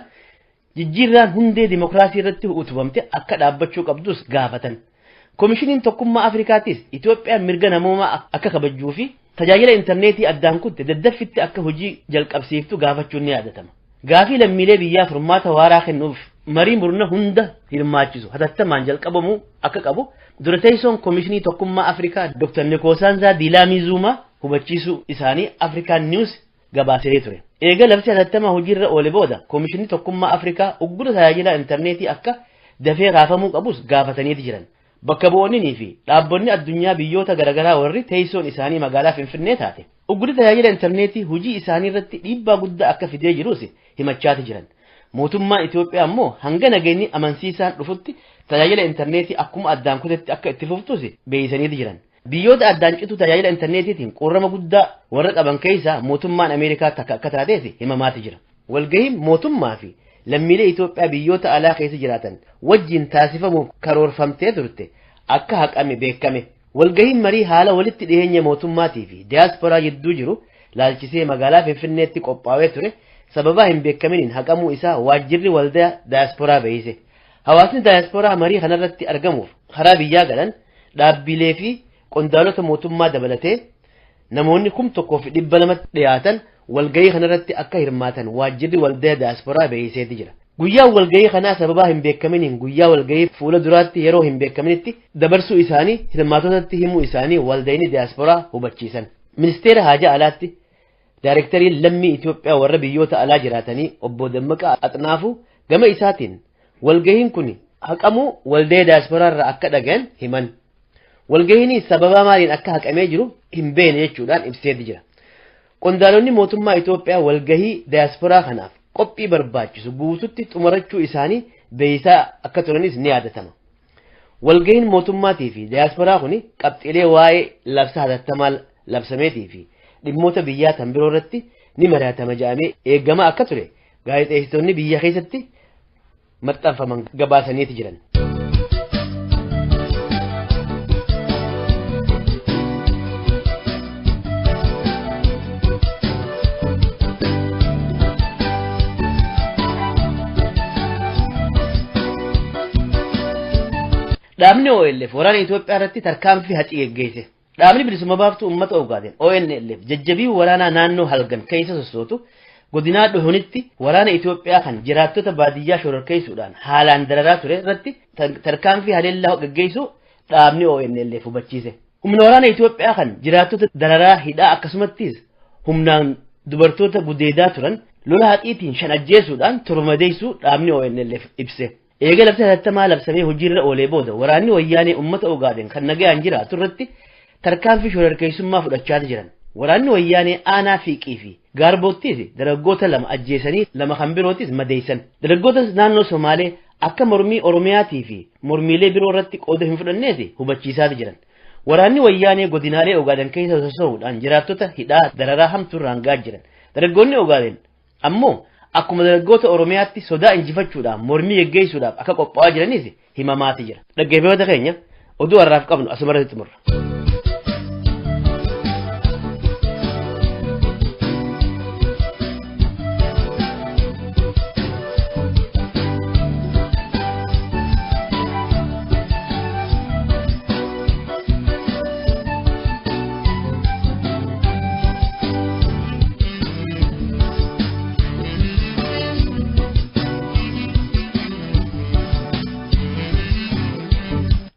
[SPEAKER 2] jijjiirraan hundee dimokiraasii irratti utubamte akka dhaabbachuu qabdus gaafatan. Komishiniin tokkummaa Afrikaattis Itoophiyaan mirga namoomaa akka kabajjuu fi tajaajila intarneetii addaan kutte daddaffitti akka hojii jalqabsiiftu gaafachuun ni yaadatama. Gaafii lammiilee biyyaa furmaata waaraa kennuuf marii murna hunda hirmaachisu hatattamaan jalqabamuu akka qabu dura teessoon Komishinii Tokkummaa Afrikaa Dr. Nikoosaanzaa Diilaamii Zuumaa hubachiisuu isaanii Afrikaan Niwus gabaasee ture. Eega labsi hatattamaa hojiirra oole booda Komishinii Tokkummaa Afrikaa uggura tajaajila intarneetii akka dafee kaafamuu qabus gaafataniiti jiran. Bakka bu'oonnii fi dhaabbonni addunyaa biyyoota garaagaraa warri teessoon isaanii magaalaa Finfinnee taate. Uggurri tajaajila intarneetii hojii isaanii irratti dhiibbaa guddaa akka fidee jirus himachaati jiran. Mootummaan Itoophiyaa immoo hanga nageenyi amansiisaan dhufutti tajaajila intarneetii akkuma addaan kutetti akka itti fuftus beeksisaniiti jiran. Biyyoota addaan citu tajaajila intarneetiitiin qorrama guddaa warra qaban keessaa mootummaan Ameerikaa takka akka taates himamaati jira. Walgahiin mootummaa fi lammiilee Itoophiyaa biyyoota alaa keessa jiraatan wajjin taasifamuuf karoorfamtee turte akka haqame beekame. Walgahiin marii haala walitti dhiyeenya mootummaatii fi diyaasporaa gidduu jiru laalchisee magaalaa Finfinneetti qophaa'ee ture sababa hin beekaminiin haqamuu isaa waajjirri waldaa diyaasporaa beeyse. Hawaasni diyaasporaa marii kanarratti argamuuf karaa biyyaa galan dhaabbilee fi qondaalota mootummaa dabalatee namoonni 1200 dhiyaatan walgahii kanarratti akka hirmaatan waajjirri waldaa diyaasporaa beeyseeti jira. Guyyaan walgahii kanaa sababa hin beekaminiin guyyaa walgahii fuula duraatti yeroo hin beekaminitti dabarsuu isaanii hirmaatotatti himuu isaanii waldayni diyaasporaa hubachiisan. Ministeera Haajaa Alaatti Daayirektariin lammii Itoophiyaa warra biyyoota alaa jiraatanii obbo Dammaqaa Axnaafuu gama isaatiin walgahiin kun haqamuu waldaa diyaasporaa irraa akka dhagayan himan. Walgahiin sababa maaliin akka haqamee jiru hin beekne jechuudhaan ibseeti jira. Qondaalonni mootummaa Itoophiyaa walgahii diyaasporaa kanaaf qophii barbaachisu guututti xumurachuu isaanii beeysaa akka turanis ni yaadatama. Walgahiin mootummaatii fi diyaasporaa kun qabxiilee waa'ee labsa hatattamaa labsameetii fi dhimmoota biyyaa tan biroo irratti ni mari'atama jedhamee eegamaa akka ture gaazexeessitoonni biyya keessatti maxxanfaman gabaasaniiti jiran. Dhaabni OLF waraana Itoophiyaa irratti tarkaanfii haxii geggeesse. Dhaabni bilisummaa baaftuu uummata Ogaadeen ONLF jajjabii waraanaa naannoo halgan keessa sossootu godinaa dhuhunitti waraana Itoophiyaa kan jiraattota baadiyyaa shororkeessuudhaan haalaan dararaa ture irratti tarkaanfii haleellaa geggeessu dhaabni ONLF hubachiise. Humna waraana Itoophiyaa kan jiraattota dararaa hidhaa akkasumattis humnaan dubartoota gudeedaa turan lola haxiitiin 5 ajjeesuudhaan 7 madeessuu dhaabni ONLF ibse. Eega labsa hatattamaa labsamee hojiirra oolee booda waraanni wayyaanee uummata Ogaaden kan nagayaan jiraatu irratti tarkaanfii shororkeessummaa fudhachaa jiran. Waraanni wayyaanee aanaa fiiqii fi gaarboottis dargaggoota 2 ajjeesanii 2 kan birootis madeessan. Dargaggoota naannoo Somaalee akka mormii Oromiyaatii fi mormiilee biroo irratti qooda hin fudhannees hubachiisaa jiran. Waraanni wayyaanee godinaalee Ogaaden keessa sosocho'uudhaan jiraattota hidhaa dararaa hamtuurraan gahaa jiran. Dargaggoonni Ogaaden ammoo akkuma dargaggoota Oromiyaatti sodaa injifachuudhaan mormii geggeessuudhaaf akka qophaa'aa jiranis himamaati jira. Dhaggeeffattoota keenya oduu har'aaf qabnu asumarratti xumurra.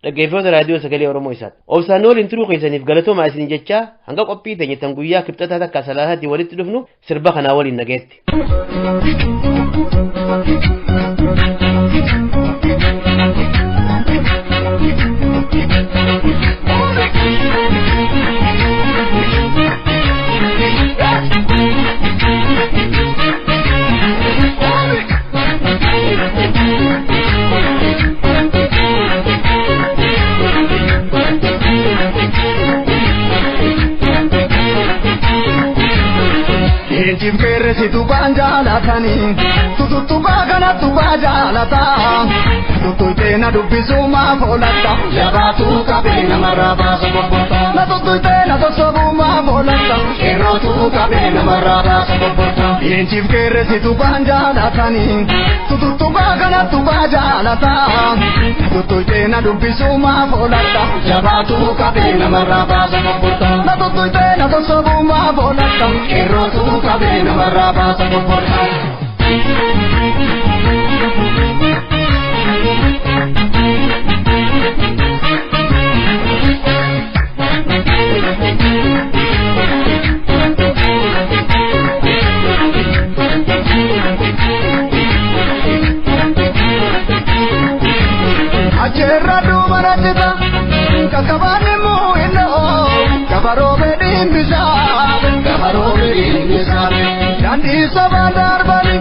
[SPEAKER 2] Dhaggeeffattoota raadiyoo sagalee Oromoo isaati. Obsaan waliin turuu keessaniif galatoomaa isin jechaa hanga qophii teenya tan guyyaa kibxataa takka salaasaatti walitti dhufnu sirba kanaa waliin nageetti.
[SPEAKER 3] Leenjiif qeerransi tubaan jaalatanii tututubaa kana tubaa jaalataa tuttuutee na dubbisuu maaf oolatta jabaatu qabee namarraa baasu bobbota na tuttuutee na sossobuu maaf oolatta qeerrootu qabee namarraa baasu bobbota. Leenjiif qeerransi tubaan jaalatanii tututubaa kana tubaa jaalataa tuttuutee na dubbisuu maaf oolatta jabaatu qabee namarraa baasu bobbota na tuttuutee na sossobuu maaf oolatta qeerrootu qabee namarraa baasu bobbota. Acheerra duuba rakkisa kakabaan immoo innoo gabaroo fedhiin bisaa gabaroo fedhiin bisaa daandii sabaa darbani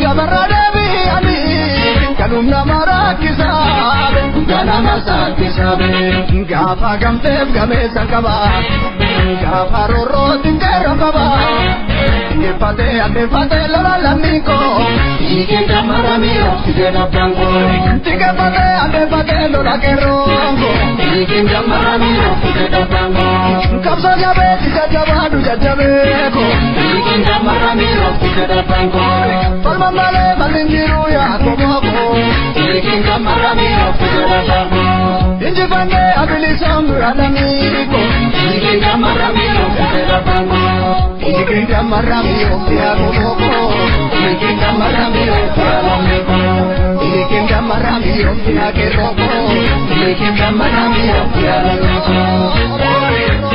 [SPEAKER 3] gabarra deebi'anii kanum nama rakkisa ganama sakkisa gaafa gamteef gameessa qaba gaafa roorrootiin qeerroo qaba Tingeffatee addeeffatee lola lammii koo dhiigee gammaramee oksijeen abbaan koo tingeffatee addeeffatee lola qeerroo koo dhiigee gammaramee oksijeen abbaan koo qabsoo jabeessi jajjabaadhu jajjabee koo dhiigee gammaramee oksijeen abbaan koo falma malee falmi jiru yaa komoo koo dhiigee gammaramee oksijeen abbaan koo injifannee abilisoon dura lammii koo dhiigee gammaramee oksijeen abbaan koo dhiigee gammaramee oksijeen abbaan koo dhiigee gammaramee oksijeen abbaan koo dhiigee gammaramee oksijeen abbaan koo dhiigee gammaramee oksijeen abbaan koo.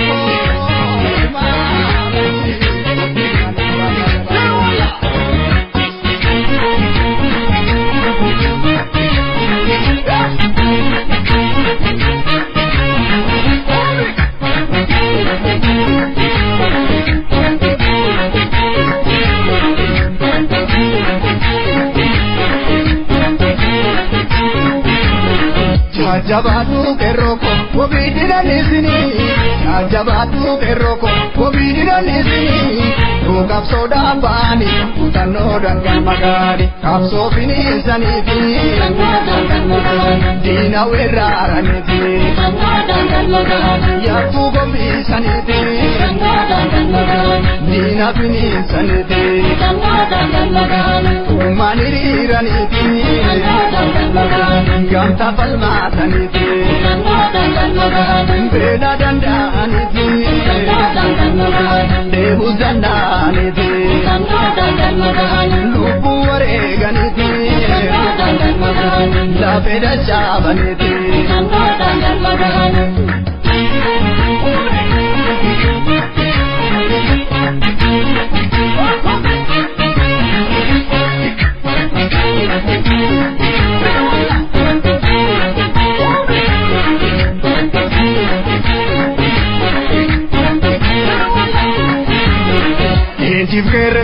[SPEAKER 3] Jajjabaatu qeerroo wabii didaniisini jajjabaatu qeerroo wabii didaniisini nuu qabsoo dhaabbaani kutannoo dangal magaali qabsoo finiinsaniiti diina weerraaraniiti yaabtuu gombiisaniiti diina finiinsaniiti uumaan hiriiraniiti gamtaa falmaataniiti beela danda'aniiti deebuu danda'aniiti lubbuu wareeganiiti lafee dachaabaniiti.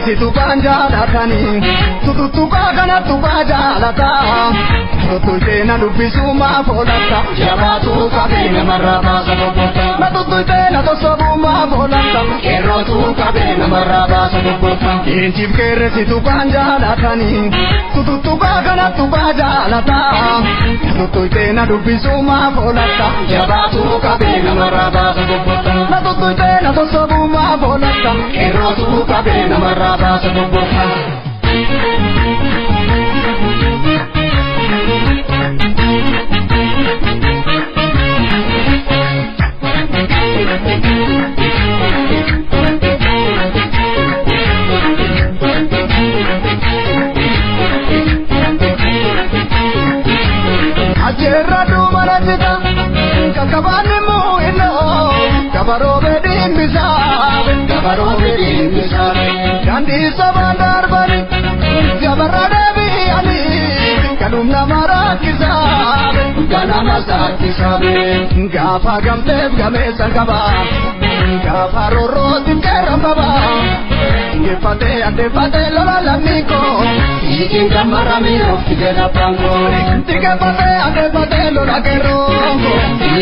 [SPEAKER 3] qeerransi tuqaan jaalatanii tuttuqaa kana tuqaa jaalataa tuttuqee na dubbisuu maaf oolatta jabaatu qabee namarraa baasa bobbota na tuttuqee na tosobuu maaf oolatta qeerrootu qabee namarraa baasa bobbota leenciif qeerransi tuqaan jaalatanii tuttuqaa kana tuqaa jaalataa tuttuqee na dubbisuu maaf oolatta jabaatu qabee namarraa baasa bobbota na tuttuqee na tosobuu maaf oolatta qeerrootu qabee namarraa baasa bobbota. Ajeerra duumana jita kakkabaanni muu'inoo gabaroo bedhiin bisaabe gabaroo bedhiin bisaabe daandii sabaan darbani gabarra deebi'anii kanum nama rakkisaabe ganama saakisaabe gaafa gamteef gameessa qaba gaafa rorrootiif qeerran qaba ingeeffatee addeeffatee lola lammiikoo Ikin kamarami ofige la pango Tige pate ade pate lola kerrongo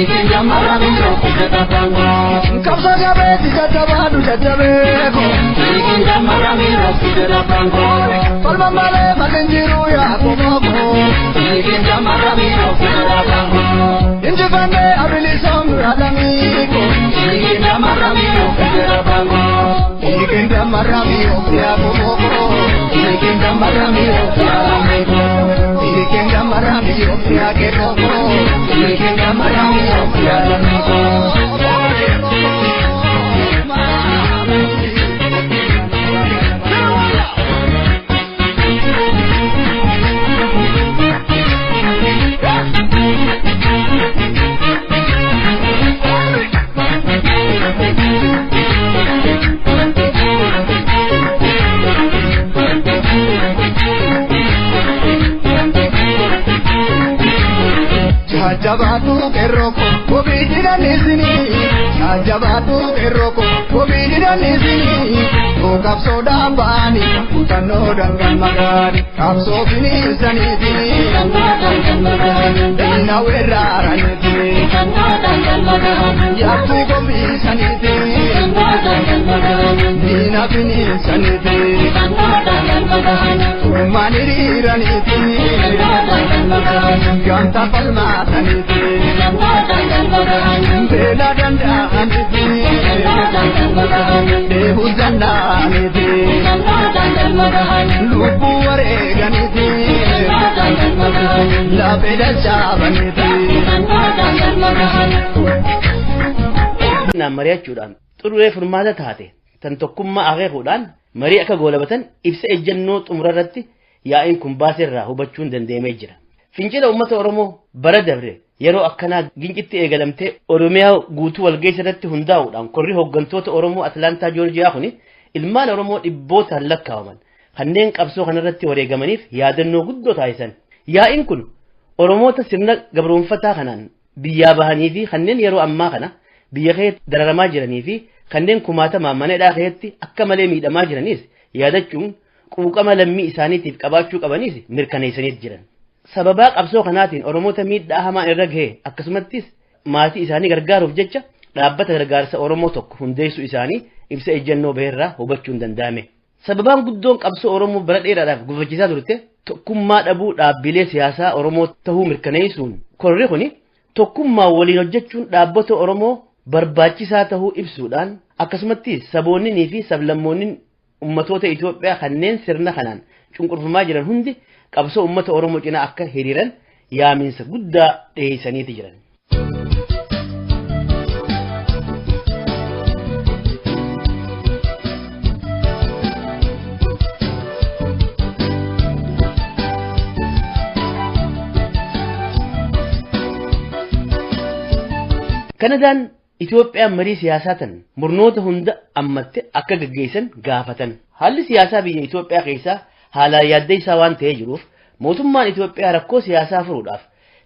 [SPEAKER 3] Ikin kamarami ofige la pango Kapsa jabe si jajabadu jajabeko Ikin kamarami ofige la pango Palma male malenjiru ya komoko Ikin kamarami ofige la pango Injifande abilisom alamiko Ikin kamarami ofige la pango Ikin kamarami ofige la komoko Ikin kamarami ofige Ikin kamarami ofige komoko Ikin kamarami ofige komoko Jabaatu qeerroko kobii jidhanisini Jabaatu qeerroko kobii jidhanisini Qabsoo baani kutannoo dangal magaani qabsoo finiisaniiti diina weeraraniiti yaabtuu gombiisaniiti diina finiisaniiti turmaan hiriiraniiti gamta falmaataniiti beela danda'aniiti deebuu danda'aniiti lubbuu wareeganiiti lafee dachaabaniiti.
[SPEAKER 2] Naan mari'achuudhaan xurree furmaata taate tan tokkummaa akeekuudhaan marii akka goolabatan ibsa ejjennoo xumura irratti yaa'iin kun baaseerraa hubachuun danda'amee jira. Fincila uummata Oromoo bara dabre yeroo akkanaa gincitti eegalamtee Oromiyaa guutuu walgeessa irratti hundaa'uudhaan korri hooggantoota Oromoo Atlaantaa Joorjiyaa kuni ilmaan Oromoo dhibbootaan lakkaa'aman kanneen qabsoo kanarratti wareegamaniif yaadannoo guddoo taasisan. Yaa'iin kun Oromoota sirna gabroonfataa kanaan biyyaa bahanii fi kanneen yeroo ammaa kana biyya keessatti dararamaa jiranii fi kanneen kumaatamaan mana hidhaa keessatti akka malee miidhamaa jiraniis yaadachuun quuqama lammii isaaniitiif qabaachuu qabaniis mirkaneessaniit jiran. Sababaa qabsoo kanaatiin Oromoota miidhaa hamaan irra gahe akkasumattis maatii isaanii gargaaruuf jecha dhaabbata gargaarsa Oromoo tokko hundeessuu isaanii ibsa ejjennoo baheerraa hubachuun danda'ame. Sababaan guddoon qabsoo Oromoo bara dheeraadhaaf gufachiisaa turte tokkummaa dhabuu dhaabbilee siyaasaa Oromoo tahuu mirkaneessuun korri kuni tokkummaa waliin hojjechuun dhaabbata Oromoo barbaachisaa tahuu ibsuudhaan akkasumatti saboonninii fi sablammoonni ummatoota Itoophiyaa kanneen sirna kanaan cunqurfamaa jiran hundi qabsoo ummata Oromoo cinaa akka hiriiran yaaminsa guddaa dhiyeessaniiti jiran. Kanadaan Itoophiyaan marii siyaasaa tan murnoota hunda ammatte akka gaggeessan gaafatan. Haalli siyaasaa biyya Itoophiyaa keessaa haalaan yaaddeessaa waan ta'ee jiruuf mootummaan Itoophiyaa rakkoo siyaasaa furuudhaaf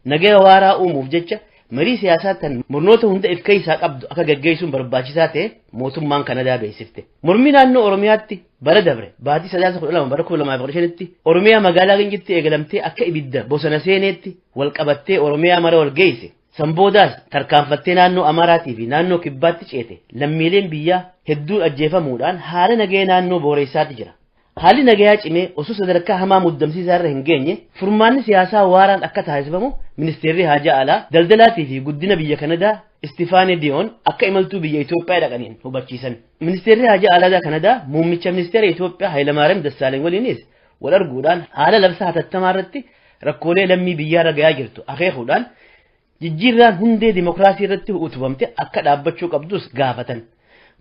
[SPEAKER 2] nagaya waaraa uumuuf jecha marii siyaasaa tan murnoota hunda if keessaa qabdu akka gaggeessuun barbaachisaa ta'e mootummaan Kanadaa beeksifte. Mormii naannoo Oromiyaatti bara dabre baatii 9/12 bara 2015tti Oromiyaa magaalaa Gincitti eegalamtee akka ibidda bosona seeneetti wal qabattee Oromiyaa mara wal geesse. Sanboodaas tarkaanfattee naannoo Amaaraatii fi naannoo Kibbaatti ceete lammiileen biyyaa hedduun ajjeefamuudhaan haala nagaya naannoo booreessaatti jira. Haalli nagayaa cimee osoo sadarkaa hamaa muddamsiisaa irra hin geenye furmaanni siyaasaa waaraan akka taasifamu ministeerri haajaa alaa daldalaatii fi guddina biyya Kanadaa Istifaane Diyoon akka imaltuu biyya Itoophiyaa dhaqaniin hubachiisan. Ministeerri haajaa alaa Kanadaa muummicha ministeera Itoophiyaa Hayilamaariyaam Dassaaleny waliinis wal arguudhaan haala labsa hatattamaa irratti rakkoolee lammii biyyaarra gahaa jirtu akeekuudhaan jijjiirraan hundee dimokiraasii irratti utubamte akka dhaabbachuu qabdus gaafatan.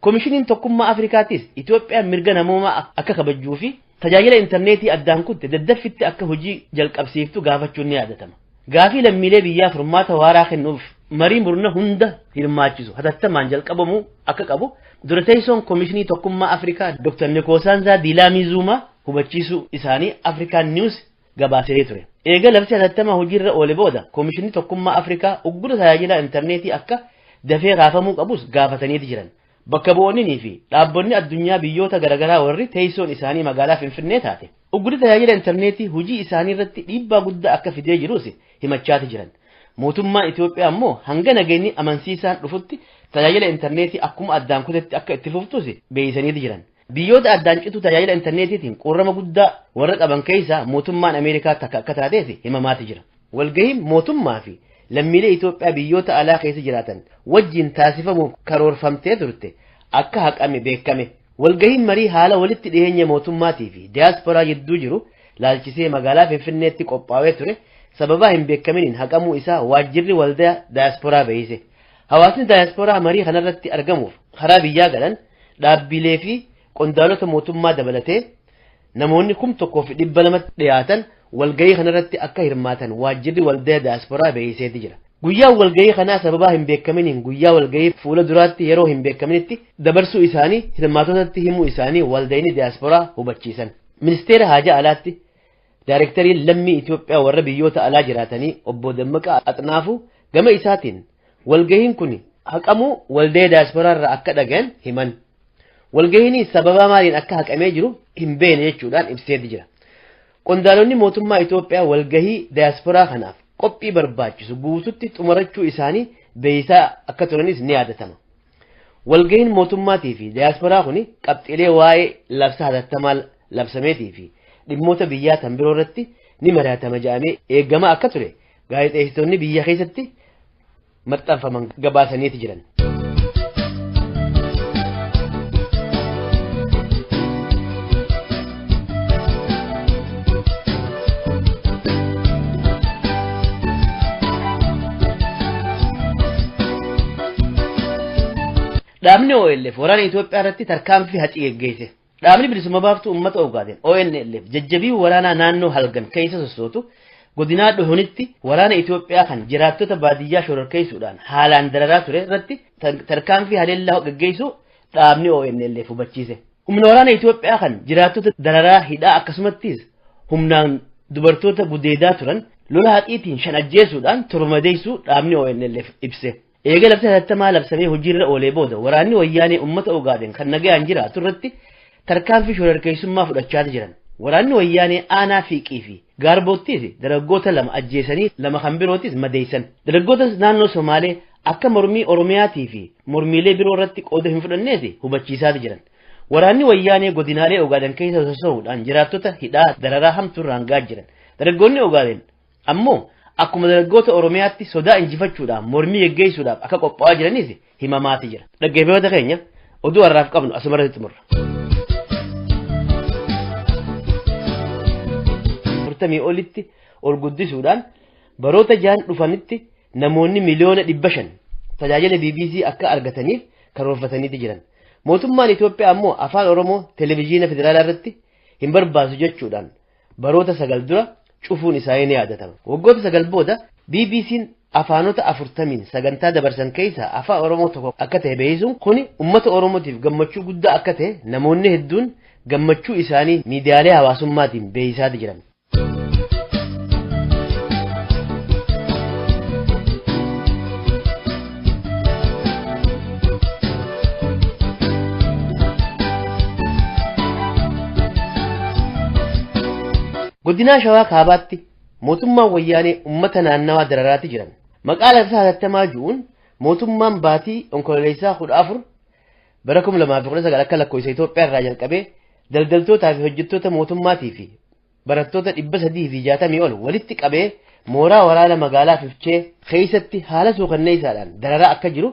[SPEAKER 2] Komishiniin tokkummaa Afrikaatis Itoophiyaan mirga namoomaa akka kabajjuu fi tajaajila intarneetii addaan kutte daddaffitti akka hojii jalqabsiiftu gaafachuun ni yaadatama. Gaafii lammiilee biyyaa furmaata waaraa kennuuf marii murna hunda hirmaachisu hatattamaan jalqabamuu akka qabu dura teessoon Komishinii tokkummaa Afrikaa Dr. Nikoosaanzaa Diilaamii Zuumaa hubachiisuu isaanii Afrikaan Niwus gabaasee ture. Eega labsi hatattamaa hojiirra oole booda Komishinii tokkummaa Afrikaa uggura tajaajila intarneetii akka dafee raafamuu qabus gaafataniiti jiran. Bakka bu'oonnii fi dhaabbonni addunyaa biyyoota garaagaraa warri teessoon isaanii magaalaa Finfinnee taate. Uggurri tajaajila intarneetii hojii isaanii irratti dhiibbaa guddaa akka fidee jirus himachaati jiran. Mootummaan Itoophiyaa immoo hanga nageenyi amansiisaan dhufutti tajaajila intarneetii akkuma addaan kutetti akka itti fuftus beeksisaniiti jiran. Biyyoota addaan citu tajaajila intarneetiitiin qorrama guddaa warra qaban keessaa mootummaan Ameerikaa takka akka taates himamaati jira. Walgahiin mootummaa fi lammiilee Itoophiyaa biyyoota alaa keessa jiraatan wajjin taasifamuuf karoorfamtee turte akka haqame beekame. Walgahiin marii haala walitti dhiyeenya mootummaatii fi diyaasporaa gidduu jiru laalchisee magaalaa Finfinneetti qophaa'ee ture sababa hin beekaminiin haqamuu isaa waajjirri waldaa diyaasporaa beeyse. Hawaasni diyaasporaa marii kanarratti argamuuf karaa biyyaa galan dhaabbilee fi qondaalota mootummaa dabalatee namoonni 1200 dhiyaatan walgahii kanarratti akka hirmaatan waajjirri waldaa diyaasporaa beeyseeti jira. Guyyaa walgahii kanaa sababa hin beekaminiin guyyaa walgahii fuula duraatti yeroo hin beekaminitti dabarsuu isaanii hirmaatotatti himuu isaanii waldayni diyaasporaa hubachiisan. Ministeera haajaa alaatti daayirektariin lammii Itoophiyaa warra biyyoota alaa jiraatanii obbo Dammaqaa Axnaafuu gama isaatiin walgahiin kun haqamuu waldaa diyaasporaa irraa akka dhagayan himan. Walgahiin sababa maaliin akka haqamee jiru hin beekne jechuudhaan ibseeti jira. Qondaalonni mootummaa Itoophiyaa walgahii diyaasporaa kanaaf qophii barbaachisu guututti xumurachuu isaanii beeysaa akka turanis ni yaadatama. Walgahiin mootummaatii fi diyaasporaa kun qabxiilee waa'ee labsa hatattamaa labsameetii fi dhimmoota biyyaa tan biroo irratti ni mari'atama jedhamee eegama akka ture gaazexeessitoonni biyya keessatti maxxanfaman gabaasaniiti jiran. Dhaabni OLF waraana Itoophiyaa irratti tarkaanfii haxii geggeesse. Dhaabni bilisummaa baaftuu uummata Ogaadeen ONLF jajjabii waraanaa naannoo halgan keessa sossootu godinaa dhuhunitti waraana Itoophiyaa kan jiraattota baadiyyaa shororkeessuudhaan haalaan dararaa ture irratti tarkaanfii haleellaa geggeessuu dhaabni ONLF hubachiise. Humna waraana Itoophiyaa kan jiraattota dararaa hidhaa akkasumattis humnaan dubartoota gudeedaa turan lola haxiitiin 5 ajjeesuudhaan 7 madeessuu dhaabni ONLF ibse. Eega labsa hatattamaa labsamee hojiirra oolee booda waraanni wayyaanee uummata Ogaadeen kan nagayaan jiraatu irratti tarkaanfii shororkeessummaa fudhachaa jiran. Waraanni wayyaanee aanaa fiiqii fi gaarboottis dargaggoota 2 ajjeesanii 2 kan birootis madeessan. Dargaggoota naannoo Somaalee akka mormii Oromiyaatii fi mormiilee biroo irratti qooda hin fudhannees hubachiisaa jiran. Waraanni wayyaanee godinaalee Ogaadeen keessa soso'uudhaan jiraattota hidhaa dararaa hamtuurraan gahaa jiran. Dargaggoonni Ogaadeen ammoo akkuma dargaggoota Oromiyaatti sodaa injifachuudhaan mormii geggeessuudhaaf akka qophaa'aa jiranis himamaati jira. Dhaggeeffattoota keenya oduu har'aaf qabnu asumarratti xumurra. 40 olitti ol guddisuudhaan baroota 6 dhufanitti namoonni miliyoona 500 tajaajila BBC akka argataniif karoorfataniiti jiran. Mootummaan Itoophiyaa ammoo afaan Oromoo televezyiina federaalaa irratti hin barbaasu jechuudhaan baroota 9 dura cufuun isaanii ni yaadatama. Waggoota 9 booda BBC'n afaanota 40 sagantaa dabarsan keessaa afaan Oromoo tokko akka ta'e beeksisuun kuni uummata Oromootiif gammachuu guddaa akka ta'e namoonni hedduun gammachuu isaanii miidiyaalee hawaasummaatiin beeksisaa jiran. Godinaa Shawaa Kaabaatti mootummaan wayyaanee uummata naannawaa dararaati jiran. Maqaa labsa hatattamaa jiruun mootummaan baatii onkololeessaa 14 bara 2019 akka lakkoofsa Itoophiyaa irraa jalqabee daldaltootaa fi hojjettoota mootummaatii fi barattoota 360 ol walitti qabee mooraa waraana magaalaa Fiichee keessatti haala suukanneessaadhaan dararaa akka jiru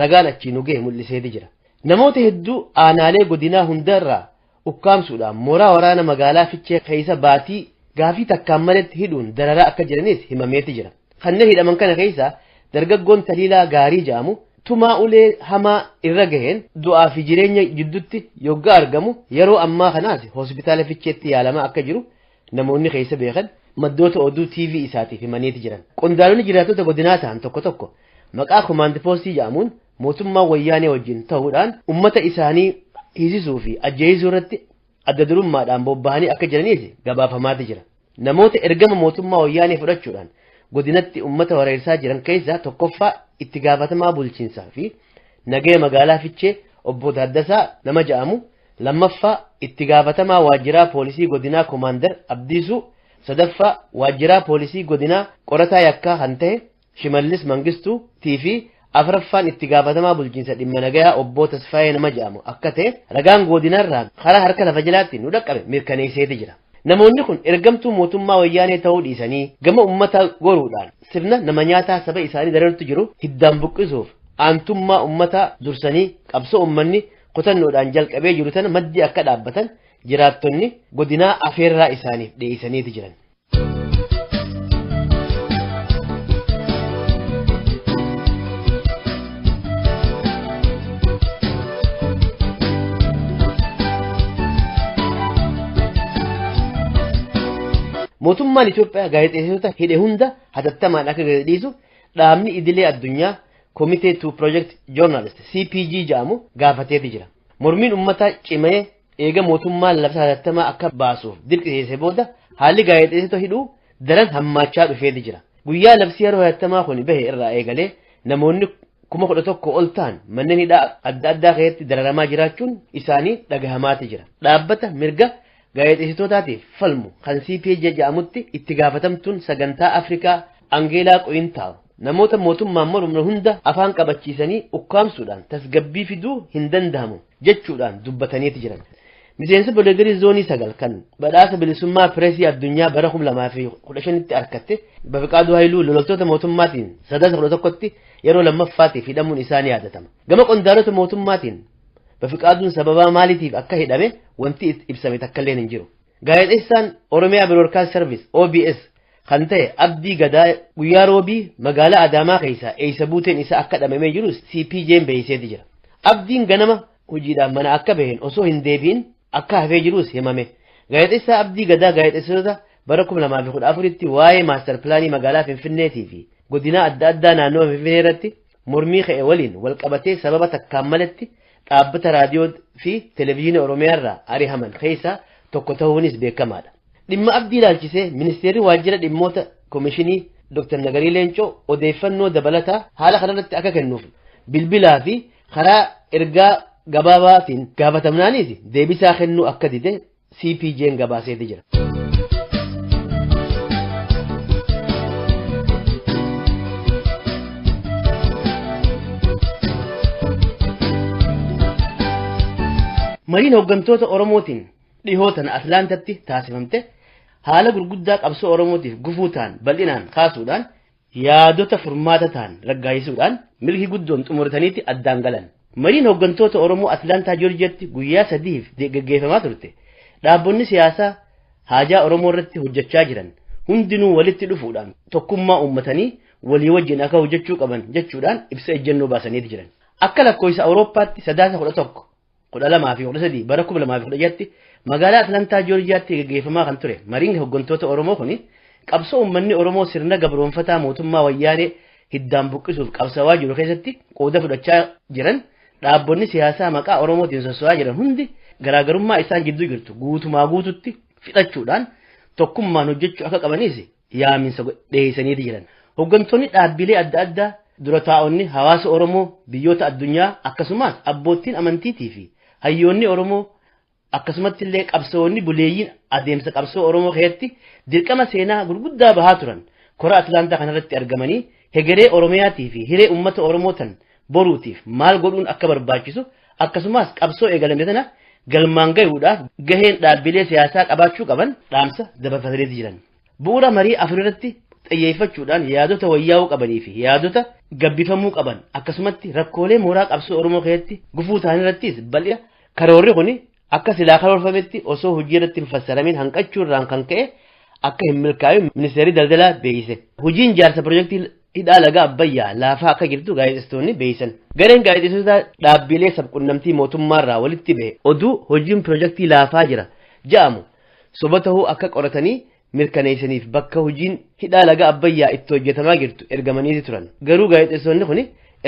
[SPEAKER 2] ragaan achii nu ga'e mul'iseeti jira. Namoota hedduu aanaalee godinaa hundarraa ukkaamsuudhaan mooraa waraana magaalaa Fiichee keessa baatii gaafii takkaan maletti hidhuun dararaa akka jiranis himameeti jira. Kanneen hidhaman kana keessa dargaggoon Taliilaa Gaarii jedhamu tumaa ulee hamaa irra gaheen du'aa fi jireenya gidduutti yoggaa argamu yeroo ammaa kanaas hospitaala Fiicheetti yaalamaa akka jiru namoonni keessa beekan maddoota oduu TV isaatiif himaniiti jiran. Qondaalonni jiraattota godinaa ta'an tokko tokko maqaa komaandi poostii jedhamuun mootummaa wayyaanee wajjin ta'uudhaan ummata isaanii hiisisuu fi ajjeesisuu irratti adda durummaadhaan bobba'anii akka jiraniis gabaafamaati jira. Namoota ergama mootummaa wayyaanee fudhachuudhaan godinatti ummata wareersaa jiran keessaa tokkoffaa itti gaafatamaa bulchiinsaa fi nagaya magaalaa Fiichee obbo Taaddasaa nama jedhamu, lammaffaa itti gaafatamaa waajjiraa poolisii godinaa Komaandar Abdiisuu, sadaffaa waajjiraa poolisii godinaa qorataa yakkaa kan ta'e Shimallis Mangistuu fi afraffaan itti gaafatamaa bulchiinsa dhimma nagayaa obbo Tasfaayee nama jedhamu akka ta'e ragaan godinaarraa karaa harka lafa jalaatti nu dhaqqabe mirkaneesseeti jira. Namoonni kun ergamtuu mootummaa wayyaanee ta'uu dhiisanii gama uummata goruudhaan sirna nama nyaataa saba isaanii dararutti jiru hiddaan buqqisuuf aantummaa uummataa dursanii qabsoo uummanni kutannoodhaan jalqabee jiru tana maddii akka dhaabbatan jiraattonni godinaa afeerraa isaaniif dhiyeessaniiti jiran. Mootummaan Itoophiyaa gaazexeessitoota hidhe hunda hatattamaan akka gadi dhiisu dhaabni idilee addunyaa Committee to Project Journalist CPG jedhamu gaafateeti jira. Mormiin uummataa cimee eega mootummaan labsa hatattamaa akka baasuuf dirqisiise booda haalli gaazexeessitoota hidhuu daran hammaachaa dhufeeti jira. Guyyaa labsii yeroo hatattamaa kun bahe irraa eegalee namoonni 11,000 ol ta'an manneen hidhaa adda addaa keessatti dararamaa jiraachuun isaanii dhagahamaati jira. Dhaabbata mirga gaazexeessitootaatiif falmu kan CPJ jedhamutti itti gaafatamtuun sagantaa Afrikaa Angeelaa Qoyintaaw namoota mootummaan mormu hunda afaan qabachiisanii ukkaamsuudhaan tasgabbii fiduu hin danda'amu jechuudhaan dubbataniiti jiran. Miseensa Boleegarii zoonii 9 kan badhaasa bilisummaa pireesii addunyaa bara 2015tti argatte Bafiqaaduu Haayiluu loltoota mootummaatiin 9/11tti yeroo lammaffaatiif hidhamuun isaa ni yaadatama. Gama qondaalota mootummaatiin Bafiqaaduun sababaa maaliitiif akka hidhame wanti ibsame takka illee hin jiru. Gaazexeessaan Oromiyaa Broadcast Service OBS kan ta'e Abdii Gadaa guyyaa roobii magaalaa Adaamaa keessaa eessa buuteen isaa akka dhabamee jiru CPJ'n beeksiseeti jira. Abdiin ganama hojiidhaan mana akka baheen osoo hin deebiin akka hafee jirus himame. Gaazexeessaa Abdii Gadaa gaazexeessitoota bara 2014tti waa'ee maastar pilaanii magaalaa Finfinneetii fi godinaa adda addaa naannoo Finfinnee irratti mormii ka'e waliin wal qabatee sababa takkaan malatti dhaabbata raadiyoo fi televezyiinii Oromiyaa irraa ari'aman keessaa tokko ta'uunis beekamaadha. Dhimma Abdii ilaalchisee ministeerri waajjira dhimmoota koomishinii Dr. Nagarii Leencoo odeeffannoo dabalataa haala kanarratti akka kennuuf bilbilaa fi karaa ergaa gabaabaatiin gaafatamnaanis deebisaa kennuu akka dide CPJ'n gabaaseeti jira. Mariin hooggantoota Oromootiin dhihootan Atlaantatti taasifamte haala gurguddaa qabsoo Oromootiif gufuu ta'an bal'inaan kaasuudhaan yaadota furmaata ta'an raggaasisuudhaan milkii guddoon xumurataniitti addaan galan. Mariin hooggantoota Oromoo Atlaantaa Joorjiyaatti guyyaa 3 geggeeffamaa turte. Dhaabbonni siyaasaa haajaa Oromoo irratti hojjechaa jiran hundinuu walitti dhufuudhaan tokkummaa uummatanii walii wajjin akka hojjechuu qaban jechuudhaan ibsa ejjennoo baasaniiti jiran. Akka lakkoofsa Awurooppaatti sadaasa 11, 12 fi 13 bara 2016tti magaalaa Atlaantaa Joorjiyaatti geggeeffamaa kan ture mariin hooggantoota Oromoo kuni qabsoo uummanni Oromoo sirna gabroonfataa mootummaa wayyaanee hiddaan buqqisuuf qabsawaa jiru keessatti qooda fudhachaa jiran dhaabbonni siyaasaa maqaa Oromootiin sosso'aa jiran hundi garaagarummaa isaan gidduu jirtu guutumaa guututti fixachuudhaan tokkummaan hojjechuu akka qabanis yaaminsa dhiyeessaniiti jiran. Hooggantoonni dhaabbilee adda addaa dura taa'onni hawaasa Oromoo biyyoota addunyaa akkasumas abboottiin amantiitii fi hayyoonni Oromoo Akkasumatti illee qabsoonni buleeyyiin adeemsa qabsoo Oromoo keessatti dirqama seenaa gurguddaa bahaa turan kora Atlaantaa kanarratti argamanii hegeree Oromiyaatii fi hiree uummata Oromoo tan boruutiif maal godhuun akka barbaachisu akkasumas qabsoo eegalame tana galmaan gahuudhaaf gaheen dhaabbilee siyaasaa qabaachuu qaban dhaamsa dabarfatanii jiran. Bu'uura marii afur irratti xiyyeeffachuudhaan yaadota wayyaa'uu qabanii fi yaadota gabbifamuu qaban akkasumatti rakkoolee mooraa qabsoo Oromoo keessatti gufuu ta'an irrattis bal'ina karoorri kuni akka silaa karoorfametti osoo hojii irratti hin fassaramin hanqachuu irraan kan ka'e akka hin milkaa'in ministeerri daldalaa beeksise. Hojiin ijaarsa piroojeektii hidhaa laga Abbayyaa laafaa akka jirtu gaazexeessitoonni beeksisan. Gareen gaazexeessitoota dhaabbilee sabquunnamtii mootummaarraa walitti bahe oduu hojiin piroojeektii laafaa jira jedhamu soba ta'uu akka qoratanii mirkaneessaniif bakka hojiin hidhaa laga Abbayyaa itti hojjetamaa jirtu ergamanii turan. Garuu gaazexeessitoonni kun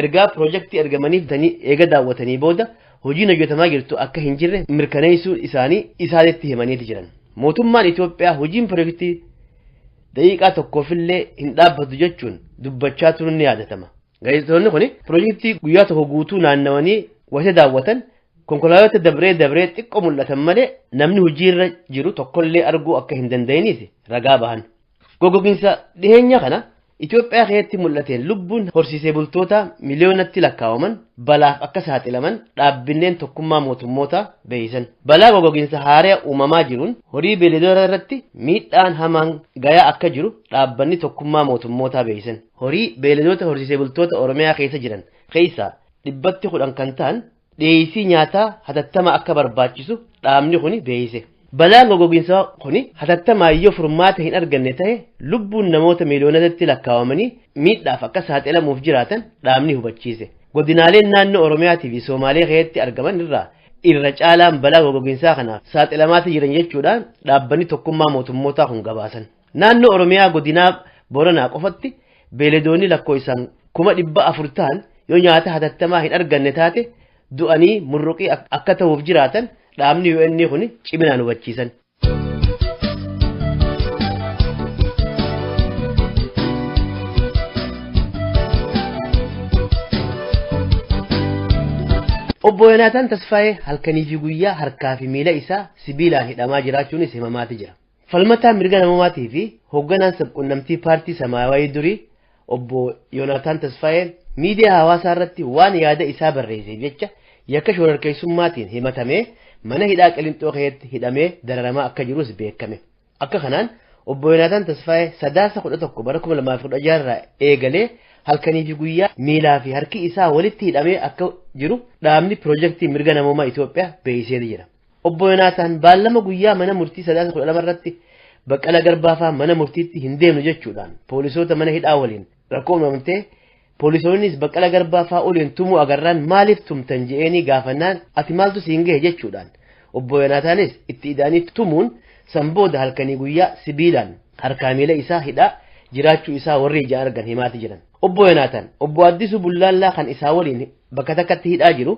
[SPEAKER 2] ergaa piroojeektii ergamaniif eega daawwatanii booda hojiin hojjetamaa jirtu akka hin jirre mirkaneessuu isaanii isaanitti himaniiti jiran. Mootummaan Itoophiyaa hojiin piroojeektii daqiiqaa tokkoofillee hin dhaabbatu jechuun dubbachaa turuun ni yaadatama. Gaazexeessitoonni kun piroojeektii guyyaa tokko guutuu naannawanii wayita daawwatan konkolaattota dabree dabree xiqqoo mul'atan malee namni hojiirra jiru tokkollee arguu akka hin danda'iniis ragaa bahan. Goggoginsa dhiheenya kana Itoophiyaa keessatti mul'ateen lubbuun horsiisee bultoota miliyoonatti lakkaawaman balaaf akka saaxilaman dhaabbileen tokkummaa mootummoota beeksisan. Balaa goggoginsa haaraa uumamaa jiruun horii beeyladoota irratti miidhaan hamaan gayaa akka jiru dhaabbanni tokkummaa mootummootaa beeksisan. Horii beeyladoota horsiisee bultoota Oromiyaa keessa jiran keessaa 110 kan ta'an dhiyeessii nyaataa hatattama akka barbaachisu dhaabni kuni beeksise. Balaan goggoginsaa kuni hatattamaa yoo furmaata hin arganne ta'e lubbuun namoota miliyoonatti lakkaawamanii miidhaaf akka saaxilamuuf jiraatan dhaabni hubachiise. Godinaaleen naannoo Oromiyaatii fi Somaalee keessatti argaman irraa irra caalaan balaa goggoginsaa kanaaf saaxilamaati jiran jechuudhaan dhaabbanni tokkummaa mootummootaa kun gabaasan. Naannoo Oromiyaa godinaa Boranaa qofatti beeyladoonni lakkoofsaan 400,000 ta'an yoo nyaata hatattamaa hin arganne taate du'anii murruqii akka ta'uuf jiraatan dhaabni UN kun ciminaan hubachiisan. Obbo Yonaataan Tasfaayee halkanii fi guyyaa harkaa fi miila isaa sibiilaan hidhamaa jiraachuunis himamaati jira. Falmataan mirga namummaatii fi hoogganaan sabquunnamtii paartii Samaayawii durii Obbo Yonaataan Tasfaayee miidiyaa hawaasaa irratti waan yaada isaa barreesseef jecha yakka shororkeessummaatiin himatamee mana hidhaa Qiliinxoo keessatti hidhamee dararamaa akka jirus beekame. Akka kanaan Obbo Yonaataan Tasfaayee sadaasa 11 bara 2016 irraa eegalee halkanii fi guyyaa miilaa fi harki isaa walitti hidhamee akka jiru dhaabni piroojeektii mirga namummaa Itoophiyaa beeksisee jira. Obbo Yonaataan baallama guyyaa mana murtii sadaasa 12 irratti Baqqalaa Garbaafaa mana murtiitti hin deemnu jechuudhaan poolisoota mana hidhaa waliin rakkoo uumamtee poolisoonnis Baqqalaa Garbaafaa oliin tumuu agarraan maaliif tumtan je'eenii gaafannaan ati maaltu siin gahe jechuudhaan Obbo Yonaataanis itti ida'anii tumuun san booda halkanii guyyaa sibiilaan harkaa miila isaa hidhaa jiraachuu isaa warri ija argan himaati jiran. Obbo Yonaataan Obbo Addisuu Bullaallaa kan isaa waliin bakka takkatti hidhaa jiru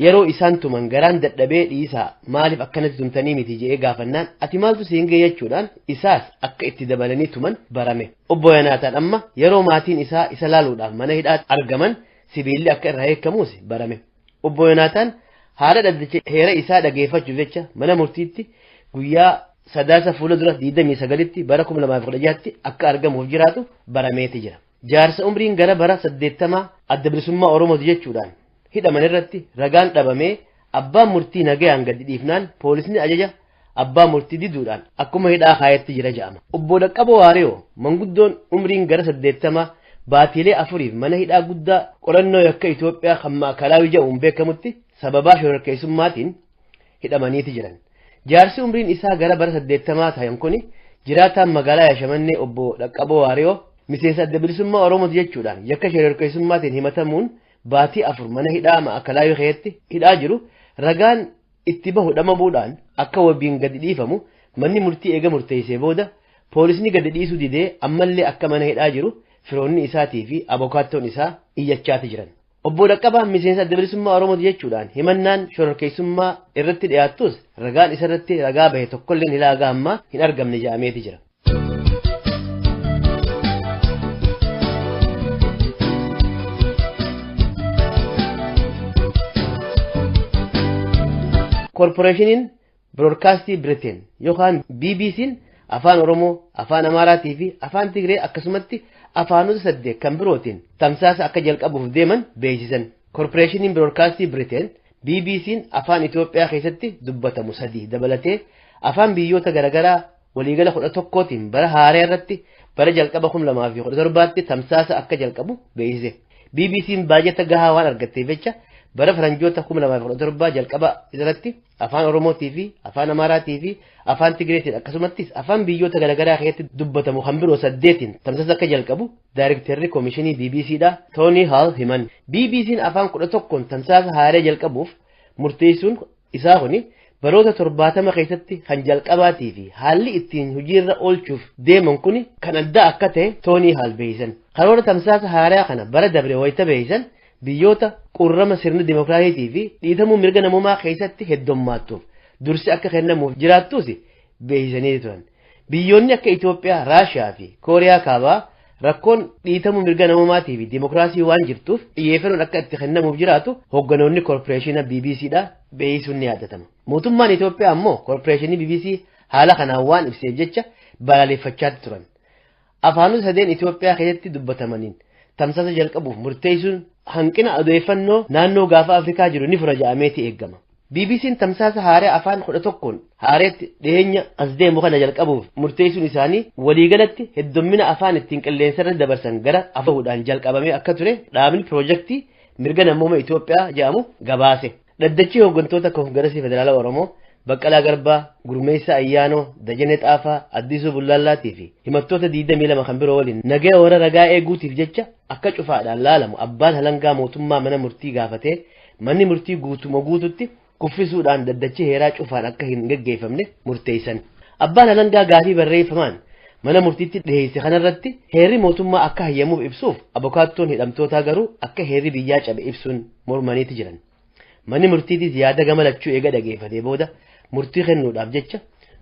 [SPEAKER 2] yeroo isaan tuman garaan dadhabee dhiisaa maaliif akkanatti tumtanii miti je'ee gaafannaan ati maaltu siin gahe jechuudhaan isaas akka itti dabalanii tuman barame. Obbo Yonaataan amma yeroo maatiin isaa isa laaluudhaaf mana hidhaa argaman sibiilli akka irraa eekamuus barame. Obbo Yonaataan haala dhaddacha heera isaa dhageeffachuuf jecha mana murtiitti guyyaa sadaasa fuula dura 29tti bara 2016tti akka argamuuf jiraatu barameeti jira. Jaarsa umriin gara bara 80 adda bilisummaa Oromooti jechuudhaan hidhaman irratti ragaan dhabamee abbaan murtii nagayaan gadi dhiifnaan poolisni ajaja abbaa murtii diduudhaan akkuma hidhaa kaayetti jira jedhama. Obbo Dhaqqaboo Waariyoo manguddoon umriin gara 80 baatiilee afuriif mana hidhaa guddaa qorannoo yakka Itoophiyaa kan maakalaawii jedhamuun beekamutti sababaa shororkeessummaatiin hidhamaniiti jiran. Jaarsi umriin isaa gara bara 80 ta'an kuni jiraataan magaalaa Yaashamannee Obbo Dhaqqaboo Waariyoo miseensa adda bilisummaa Oromooti jechuudhaan yakka shororkeessummaatiin himatamuun baatii afur mana hidhaa maakalaawii keessatti hidhaa jiru ragaan itti bahu dhamamuudhaan akka wabiin gadi dhiifamu manni murtii eega murteessee booda poolisni gadi dhiisuu didee ammallee akka mana hidhaa jiru firoonni isaatii fi abokaattoon isaa iyyachaati jiran. Obbo Dhaqqabaan miseensa adda bilisummaa Oromooti jechuudhaan himannaan shororkeessummaa irratti dhiyaattus ragaan isarratti ragaa bahe tokkolleen hilaagaa ammaa hin argamne jedhameeti jira. Koorporeeshiniin Biroodkaastii Biriteen yookaan BBC'n afaan Oromoo, afaan Amaaraatii fi afaan Tigree akkasumatti afaanota 8 kan birootiin tamsaasa akka jalqabuuf deeman beeksisan. Korporeeshiniin Biroodkaastii Biriteen BBC'n afaan Itoophiyaa keessatti dubbatamu 3 dabalatee afaan biyyoota garaagaraa waliigala 11tiin bara haaraa irratti bara jalqaba 2017tti tamsaasa akka jalqabu beeksise. BBC'n baajata gahaa waan argatteef jecha bara faranjoota 2017 jalqaba irratti afaan Oromootii fi afaan Amaaraatii fi afaan Tigreetiin akkasumattis afaan biyyoota garaagaraa keessatti dubbatamu kan biroo 8 tamsaasa akka jalqabu daayirektarri koomishinii BBCdha Tony Hall himan. BBC'n afaan 11 tamsaasa haaraa jalqabuuf murteessuun isaa kuni baroota 70 keessatti kan jalqabaatii fi haalli ittiin hojiirra oolchuuf deeman kuni kan adda akka ta'e Tony Hall beeksisan. Karoora tamsaasa haaraa kana bara dabre wayita beeksisan biyyoota qurrama sirna dimokiraasiitii fi dhiitamuu mirga namummaa keessatti heddummaattuuf dursi akka kennamuuf jiraattus beeksisanii turan. Biyyoonni akka Itoophiyaa, Raashiyaa fi Kooriyaa Kaabaa rakkoon dhiitamuu mirga namummaatii fi dimokiraasii waan jirtuuf xiyyeeffannoon akka itti kennamuuf jiraatu hoogganoonni koorporeeshina BBCdha beeksisuun ni yaadatama. Mootummaan Itoophiyaa ammoo koorporeeshinii BBC haala kanaan waan ibseef jecha balaaleffachaa turan. Afaanota 3 Itoophiyaa keessatti dubbatamaniin tamsaasa jalqabuuf murteessuun hanqina odeeffannoo naannoo gaafa Afrikaa jiru ni fura jedhameeti eegama. BBC'n tamsaasa haaraa afaan 11 haareetti dhiyeenya as deemu kana jalqabuuf murteessuun isaanii waliigalatti heddummina afaan ittiin qilleensarra dabarsan gara afahuudhaan jalqabamee akka ture dhaabni piroojeektii mirga namooma Itoophiyaa jedhamu gabaase. Dhaddachii hooggantoota Koongireesii Federaalaa Oromoo Baqqalaa Garbaa, Gurmeessaa Ayyaanoo, Dajanee Xaafaa, Addisuu Bullaallaatii fi himattoota 22 kan biroo waliin nagaya warra ragaa eeguutiif jecha akka cufaadhaan laalamu abbaan halangaa mootummaa mana murtii gaafatee manni murtii guutuma guututti kuffisuudhaan daddachi heeraa cufaan akka hin geggeeffamne murteessan. Abbaan halangaa gaafii barreeffamaan mana murtiitti dhiheesse kanarratti heerri mootummaa akka hayyamuuf ibsuuf abokaattoon hidhamtootaa garuu akka heerri biyyaa cabe ibsuun mormaniiti jiran. Manni murtiitis yaada gama lachuu eega dhageeffatee booda murtii kennuudhaaf jecha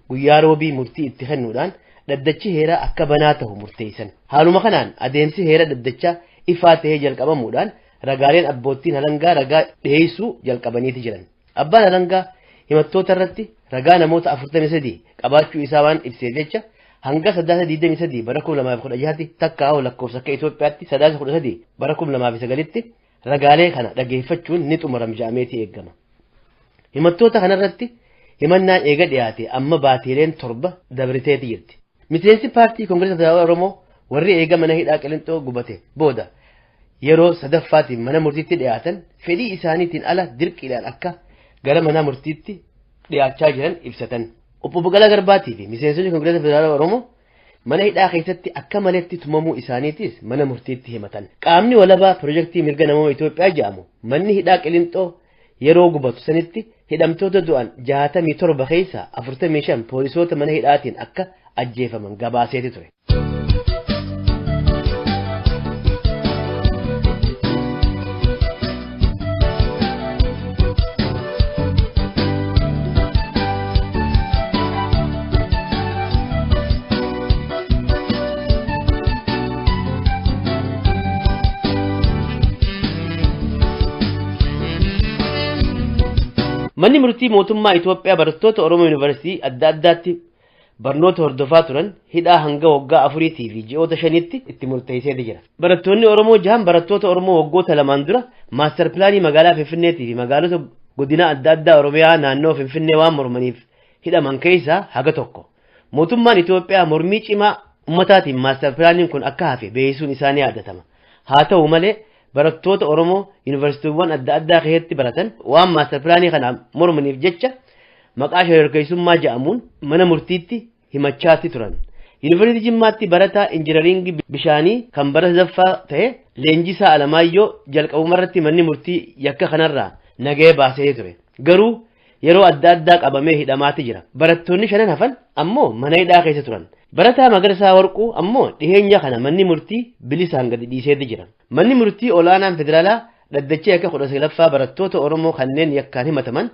[SPEAKER 2] guyyaa roobii murtii itti kennuudhaan dhaddachi heeraa akka banaa ta'u murteessan. Haaluma kanaan adeemsi heera dhaddachaa ifaa ta'ee jalqabamuudhaan ragaaleen abboottiin halangaa ragaa dhiheessuu jalqabaniiti jiran. Abbaan halangaa himattoota irratti ragaa namoota 43 qabaachuu isaa waan ibseef jecha hanga 923 bara 2016tti takka lakkoofsa akka Itoophiyaatti 913 bara 2009tti ragaalee kana dhageeffachuun ni xumurama jedhameeti eegama. Himattoota kanarratti himannaan eega dhiyaate amma baatiileen 7 dabriteeti jirti. Miseensi paartii Koongireesii Federaalaa Oromoo warri eega mana hidhaa Qilixoo gubate booda yeroo sadaffaatiin mana murtiitti dhiyaatan fedhii isaaniitiin ala dirqiidhaan akka gara mana murtiitti dhiyaachaa jiran ibsatan. Obbo Baqqalaa Garbaatii fi miseensonni Koongireesii Federaalaa Oromoo mana hidhaa keessatti akka maletti tumamuu isaaniitis mana murtiitti himatan. Qaamni walabaa piroojeektii mirga namoota Itoophiyaa jedhamu manni hidhaa Qilixoo yeroo gubatu sanitti hidhamtoota du'an 67 keessaa 45 poolisoota mana hidhaatiin akka ajjeefaman gabaaseeti ture. Manni murtii mootummaa Itoophiyaa barattoota Oromoo Yuunivarsiitii adda addaatti barnoota hordofaa turan hidhaa hanga waggaa 4 fi ji'oota 5tti itti murteessee jira. Barattoonni Oromoo jahan barattoota Oromoo waggoota 2 dura maastar pilaanii magaalaa Finfinneetii fi magaalota godina adda addaa Oromiyaa naannoo Finfinnee waan mormaniif hidhaman keessaa haga tokko. Mootummaan Itoophiyaa mormii cimaa ummataatiin maastar pilaaniin kun akka hafe beeksisuun isaanii yaadatama. Haa ta'u malee barattoota Oromoo yuunivarsiitiiwwan adda addaa keessatti baratan waan maastar pilaanii kana mormaniif jecha maqaa shororkeessummaa jedhamuun mana murtiitti himachaatti turan. Yuunivarsiitii Jimmaatti barataa injinariingii bishaanii kan bara sadaffaa ta'e Leenjisaa Alamaayyoo jalqabumarratti manni murtii yakka kanarraa nagahee baasee ture. Garuu yeroo adda addaa qabamee hidhamaatti jira. Barattoonni shanan hafan ammoo mana hidhaa keessa turan. Barataa Magarsaa Warquu ammoo dhiheenya kana manni murtii bilisaan gadi dhiiseeti jira. Manni murtii olaanaan federaalaa dhaddachee akka 19ffaa barattoota Oromoo kanneen yakkaan himataman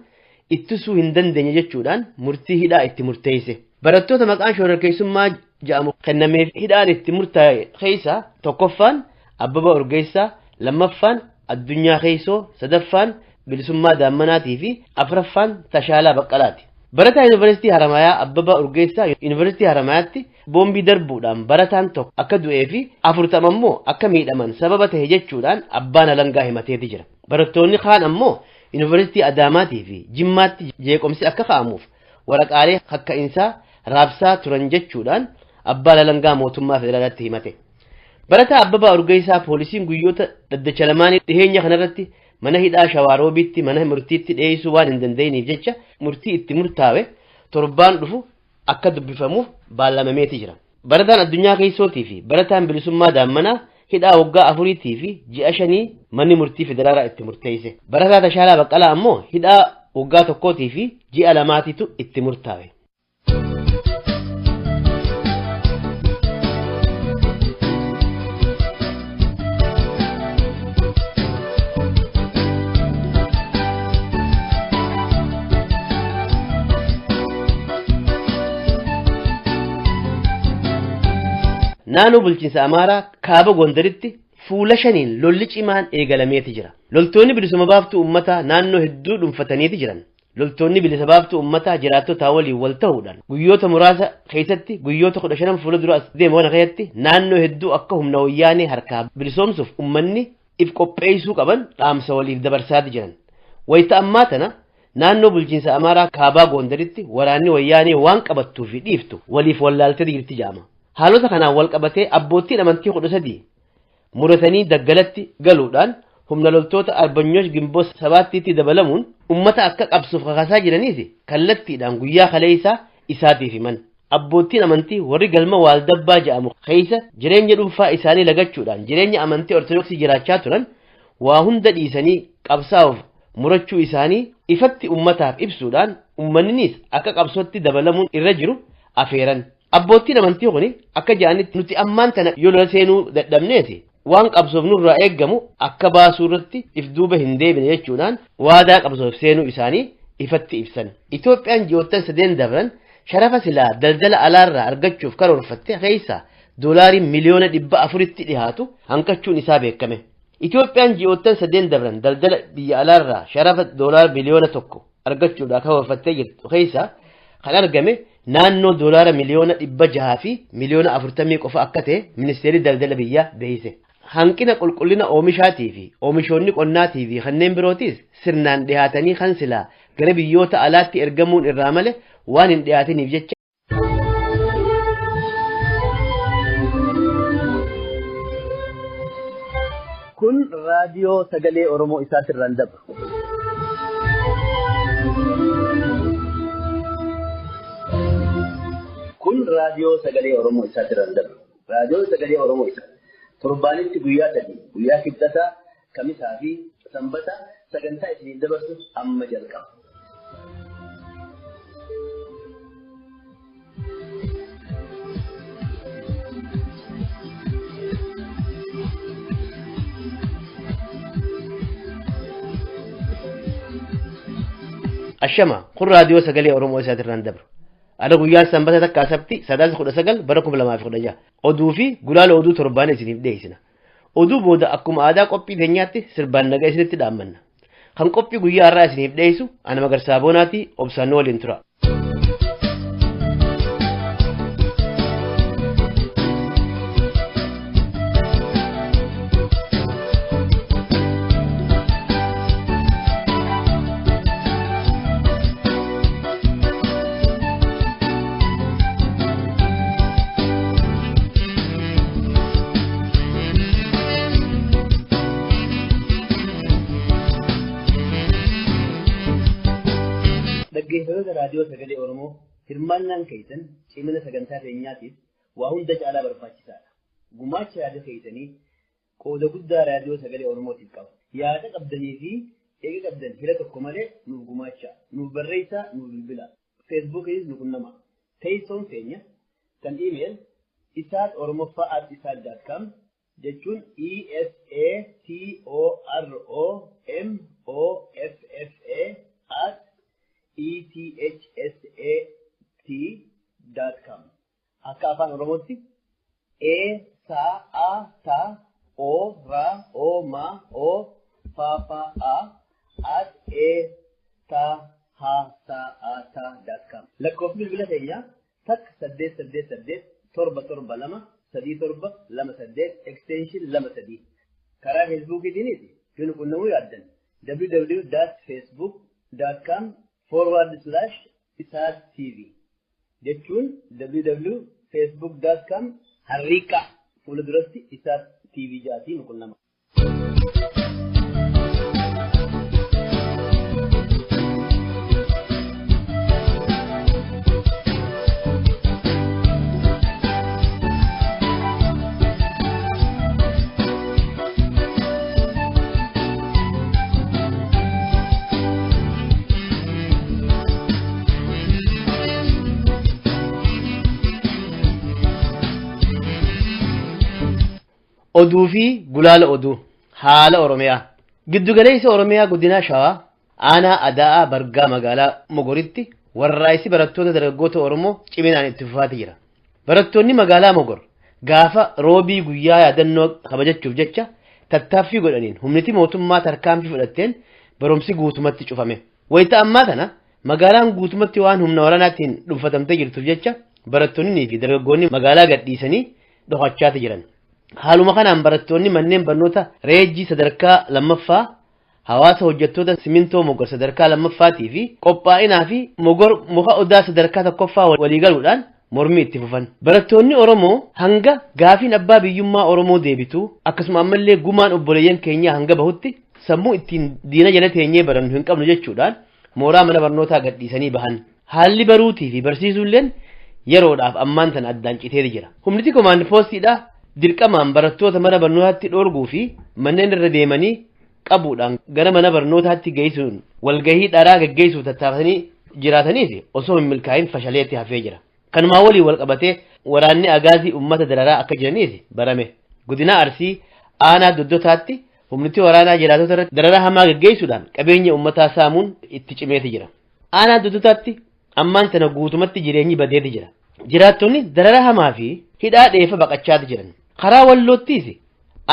[SPEAKER 2] ittisuu hin dandeenye jechuudhaan murtii hidhaa itti murteesse. Barattoota maqaan shororkeessummaa jedhamu kennameef hidhaan itti murtaa'e keessaa tokkoffaan Abbabaa Urgeessaa, lammaffaan Addunyaa Keessoo, sadaffaan Bilisummaa Daammanaatii fi afuraffaan Tashaalaa Baqqalaati. Barataa Yuunivarsiitii Haramayaa Abbabaa Urgeessaa Yuunivarsiitii Haramayaatti boombii darbuudhaan barataan tokko akka du'ee fi 40 ammoo akka miidhaman sababa ta'e jechuudhaan abbaan alangaa himateeti jira. Barattoonni kaan ammoo Yuunivarsiitii Adaamaatii fi Jimmaatti jeequmsi akka ka'amuuf waraqaalee hakka'iinsaa raabsaa turan jechuudhaan abbaan alangaa mootummaa federaalaatti himate. Barataa Abbabaa Urgeessaa poolisiin guyyoota dhaddacha lamaanii dhiheenya kanarratti mana hidhaa Shawaaroobiitti mana murtiitti dhiyeessuu waan hin dandeenyeef jecha murtii itti murtaawe torbaan dhufu akka dubbifamuuf baallamameeti jira. Barataan addunyaa keessootii fi barataan bilisummaa daammanaa hidhaa waggaa 4 fi ji'a 5 manni murtii federaalaa itti murteesse. Barataa Tashaalaa Baqqalaa ammoo hidhaa waggaa 1 fi ji'a 2 itti murtaawe. Naannoo bulchiinsa Amaaraa kaaba Gondaritti fuula 5 lolli cimaan eegalameeti jira. Loltoonni bilisummaa baaftuu uummataa naannoo hedduu dhuunfataniiti jiran. Loltoonni bilisa baaftuu uummataa jiraattota waliin wal ta'uudhaan guyyoota muraasa keessatti guyyoota 15 fuula dura as deemu kana keessatti naannoo hedduu akka humna wayyaanee harkaa bilisoomsuuf uummanni if qopheessuu qaban dhaamsa waliif dabarsaati jiran. Wayita ammaa tana naannoo bulchiinsa Amaaraa kaabaa Gondaritti waraanni wayyaanee waan qabattuu fi dhiiftu waliif wallaaltee jirti jaama. Haalota kanaan wal qabatee abbootiin amantii 13 muratanii daggalatti galuudhaan humna loltoota Arbanyoosh Gimboo 7tti dabalamuun ummata akka qabsuuf kakaasaa jiraniis kallattiidhaan guyyaa kaleessaa isaatiif himan. Abbootiin amantii warri galma Waaldabbaa jedhamu keessa jireenya dhuunfaa isaanii lagachuudhaan jireenya amantii Ortodoksii jiraachaa turan waa hunda dhiisanii qabsaa'uuf murachuu isaanii ifatti ummataaf ibsuudhaan uummanninis akka qabsootti dabalamuun irra jiru afeeran. Abbootiin amantii kuni akka jedhanitti nuti ammaan tana yoo lola seenuu dadhabneeti waan qabsoof nurraa eeggamu akka baasuu irratti if duuba hin deebine jechuudhaan waadaa qabsoof seenuu isaanii ifatti ibsan. Itoophiyaan ji'oottan 3 dabran sharafa silaa daldala alaarraa argachuuf karoorfatte keessaa doolaarii miliyoona 400tti dhiyaatu hanqachuun isaa beekame. Itoophiyaan ji'oottan 3 dabran daldala biyya alaarraa sharafa doolaara miliyoona 1 argachuudhaaf karoorfattee jirtu keessaa kan argame naannoo doolaara miliyoona 600 fi miliyoona 40 qofa akka ta'e ministeerri daldala biyyaa beeksise. Hanqina qulqullina oomishaatii fi oomishoonni qonnaatii fi kanneen birootis sirnaan dhiyaatanii kan silaa gara biyyoota alaatti ergamuun irraa malee waan hin dhiyaatiniif jecha.
[SPEAKER 1] Kun raadiyoo sagalee Oromoo isaatirraan dabru. Kun raadiyoo sagalee Oromoo isaatirraan dabru. Raadiyoo sagalee Oromoo isaa torbaanitti guyyaa 3 guyyaa kibxataa, kamisaa fi sanbata sagantaa isiniif dabarsu amma jalqaba.
[SPEAKER 2] Ashama kun raadiyoo sagalee Oromoo isaatirraan dabru. Ana guyyaan sanbata takkaa sabti 19 bara 2016 oduu fi gulaala oduu torbaan isiniif dhiyeessina. Oduu booda akkuma aadaa qophii keenyaatti sirbaan nagaa isinitti dhaammanna. Kan qophii guyyaa har'aa isiniif dhiyeessu ana Magarsaa Boonaatii obsaan waliin tura.
[SPEAKER 1] Dhaggeeffattoota raadiyoo sagalee Oromoo hirmaannaan keessan cimina sagantaa keenyaatiif waa hunda caalaa barbaachisaadha. Gumaacha yaada keessanii qooda guddaa raadiyoo sagalee Oromootiif qaba. Yaada qabdanii fi eega qabdan hira tokko malee nuuf gumaacha, nuuf barreessaa, nuuf bilbila. Feesbuukiinis nu qunnama. Teessoon keenya kan iimeel isaatoromoffaa@isaat.com jechuun E S A T O R O M O F F A at E T H S A T dot com. Akka afaan Oromootti E S A T O R O M O F F A at E T H hsaata.com. Lakkoofsi bilbila keenyaa takka 888 772 3728 extension 23. Karaa feesbuukiitiinis yoo nu qunnamuu yaaddan www.facebook.com/isaat tv jechuun www.facebook.com harriiqa fuula duratti Isaat TV jaatii nu qunnama.
[SPEAKER 2] Oduu fi gulaala oduu haala Oromiyaa. Giddugaleessa Oromiyaa godina Shawaa aanaa Adaa'aa Bargaa magaalaa Mogoritti warraa'isi barattoota dargaggoota Oromoo ciminaan itti fufaati jira. Barattoonni magaalaa Mogor gaafa roobii guyyaa yaadannoo kabajachuuf jecha tattaaffii godhaniin humniti mootummaa tarkaanfii fudhatteen barumsi guutumatti cufame. Wayita ammaa kana magaalaan guutumatti waan humna waraanaatiin dhuunfatamtee jirtuuf jecha barattoonnii fi dargaggoonni magaalaa gadhiisanii dhokachaati jiran. Haaluma kanaan barattoonni manneen barnoota reejjii sadarkaa lammaffaa hawaasa hojjettoota simintoo Mogor sadarkaa lammaffaatii fi qophaa'inaa fi Mogor muka odaa sadarkaa tokkoffaa waliigaluudhaan mormii itti fufan. Barattoonni Oromoo hanga gaafiin abbaa biyyummaa Oromoo deebitu akkasuma ammallee gumaan obboleeyyan keenyaa hanga bahutti sammuu ittiin diina jala teenyee barannu hin qabnu jechuudhaan mooraa mana barnootaa gadhiisanii bahan. Haalli baruutii fi barsiisuulleen yeroodhaaf ammaan tana addaan citee jira. Humniti komaand poostiidhaa dirqamaan barattoota mana barnootaatti dhoorguu fi manneen irra deemanii qabuudhaan gara mana barnootaatti geessuun walgahii dharaa geggeessuuf tattaafatanii jiraataniif osoo hin milkaa'in fashaleetti hafee jira. Kanumaa waliin wal qabatee waraanni agaazii uummata dararaa akka jiraniif barame. Godina Arsii aanaa Doddotaatti humniti waraanaa jiraatota irratti dararaa hamaa geggeessuudhaan qabeenya uummataa saamuun itti cimeeti jira. Aanaa Doddotaatti ammaan tana guutumatti jireenyi badeeti jira. Jiraattonni dararaa hamaa fi hidhaa dheefa baqachaati jiran. Karaa Walloottiis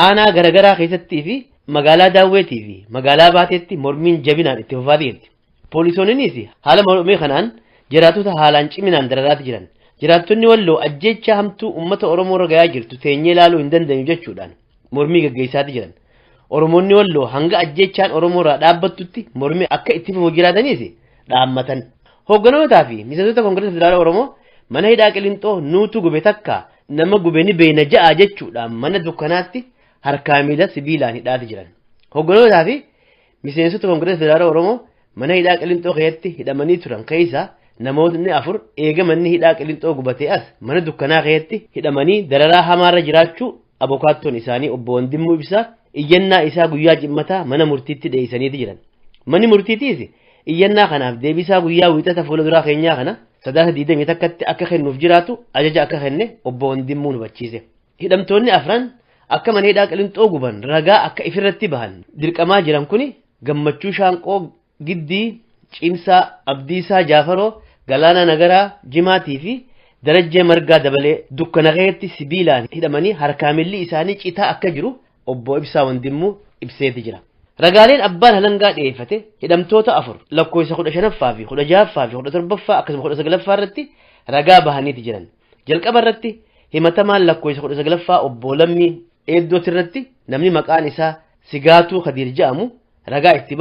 [SPEAKER 2] aanaa garagaraa keessattii fi magaalaa Daawweetii fi magaalaa Baateetti mormiin jabinaan itti fufaa jirti. Poolisoonnis haala mormii kanaan jiraattota haalaan ciminaan dararaati jiran. Jiraattonni Walloo ajjeechaa hamtuu uummata Oromoo irra gahaa jirtu teenyee ilaaluu hin dandeenyu jechuudhaan mormii gaggeessaati jiran. Oromoonni Walloo hanga ajjeechaan Oromoo irraa dhaabbattutti mormii akka itti fufu jiraataniis dhaammatan. Hoogganootaa fi miseensota Koongireesii Federaalaa Oromoo mana hidhaa Qilinxoo nuutu gube takka nama gube ni beena ja'a jechuudhaan mana dukkanaatti harkaa miila sibiilaan hidhaati jiran. Hoogganootaa fi miseensota Koongireesii Federaalaa Oromoo mana hidhaa Qilinxoo keessatti hidhamanii turan keessaa namoonni 4 eega manni hidhaa Qilinxoo gubatee as mana dukkanaa keessatti hidhamanii dararaa hamaarra jiraachuu abokaattoon isaanii obbo Wandimmuu Ibsaa iyyannaa isaa guyyaa cimmataa mana murtiitti dhiyeessaniiti jiran. Manni murtiitiis iyyannaa kanaaf deebisaa guyyaa wiixata fuula duraa keenyaa kana sadaasa 21tti akka kennuuf jiraatu ajaja akka kenne obbo Wandimmuun hubachiise. Hidhamtoonni 4 akka mana hidhaa Qilinxoo guban ragaa akka ifirratti bahan dirqamaa jiran kuni Gammachuu Shaanqoo Giddii, Cimsaa Abdiisaa Jaafaroo, Galaanaa Nagaraa Jimaatii fi Darajjee Margaa dabalee dukkana keessatti sibiilaan hidhamanii harkaa miilli isaanii citaa akka jiru obbo Ibsaa Wandimmuu ibseeti jira. Ragaaleen abbaan halangaa dhiyeeffate hidhamtoota 4 lakkoofsa 15ffaa fi 16ffaa fi 17ffaa akkasuma 19ffaa irratti ragaa bahaniiti jiran. Jalqaba irratti himatamaan lakkoofsa 19ffaa obbo Lammii Eeddooti irratti namni maqaan isaa Sigaatuu Kadiir jedhamu ragaa itti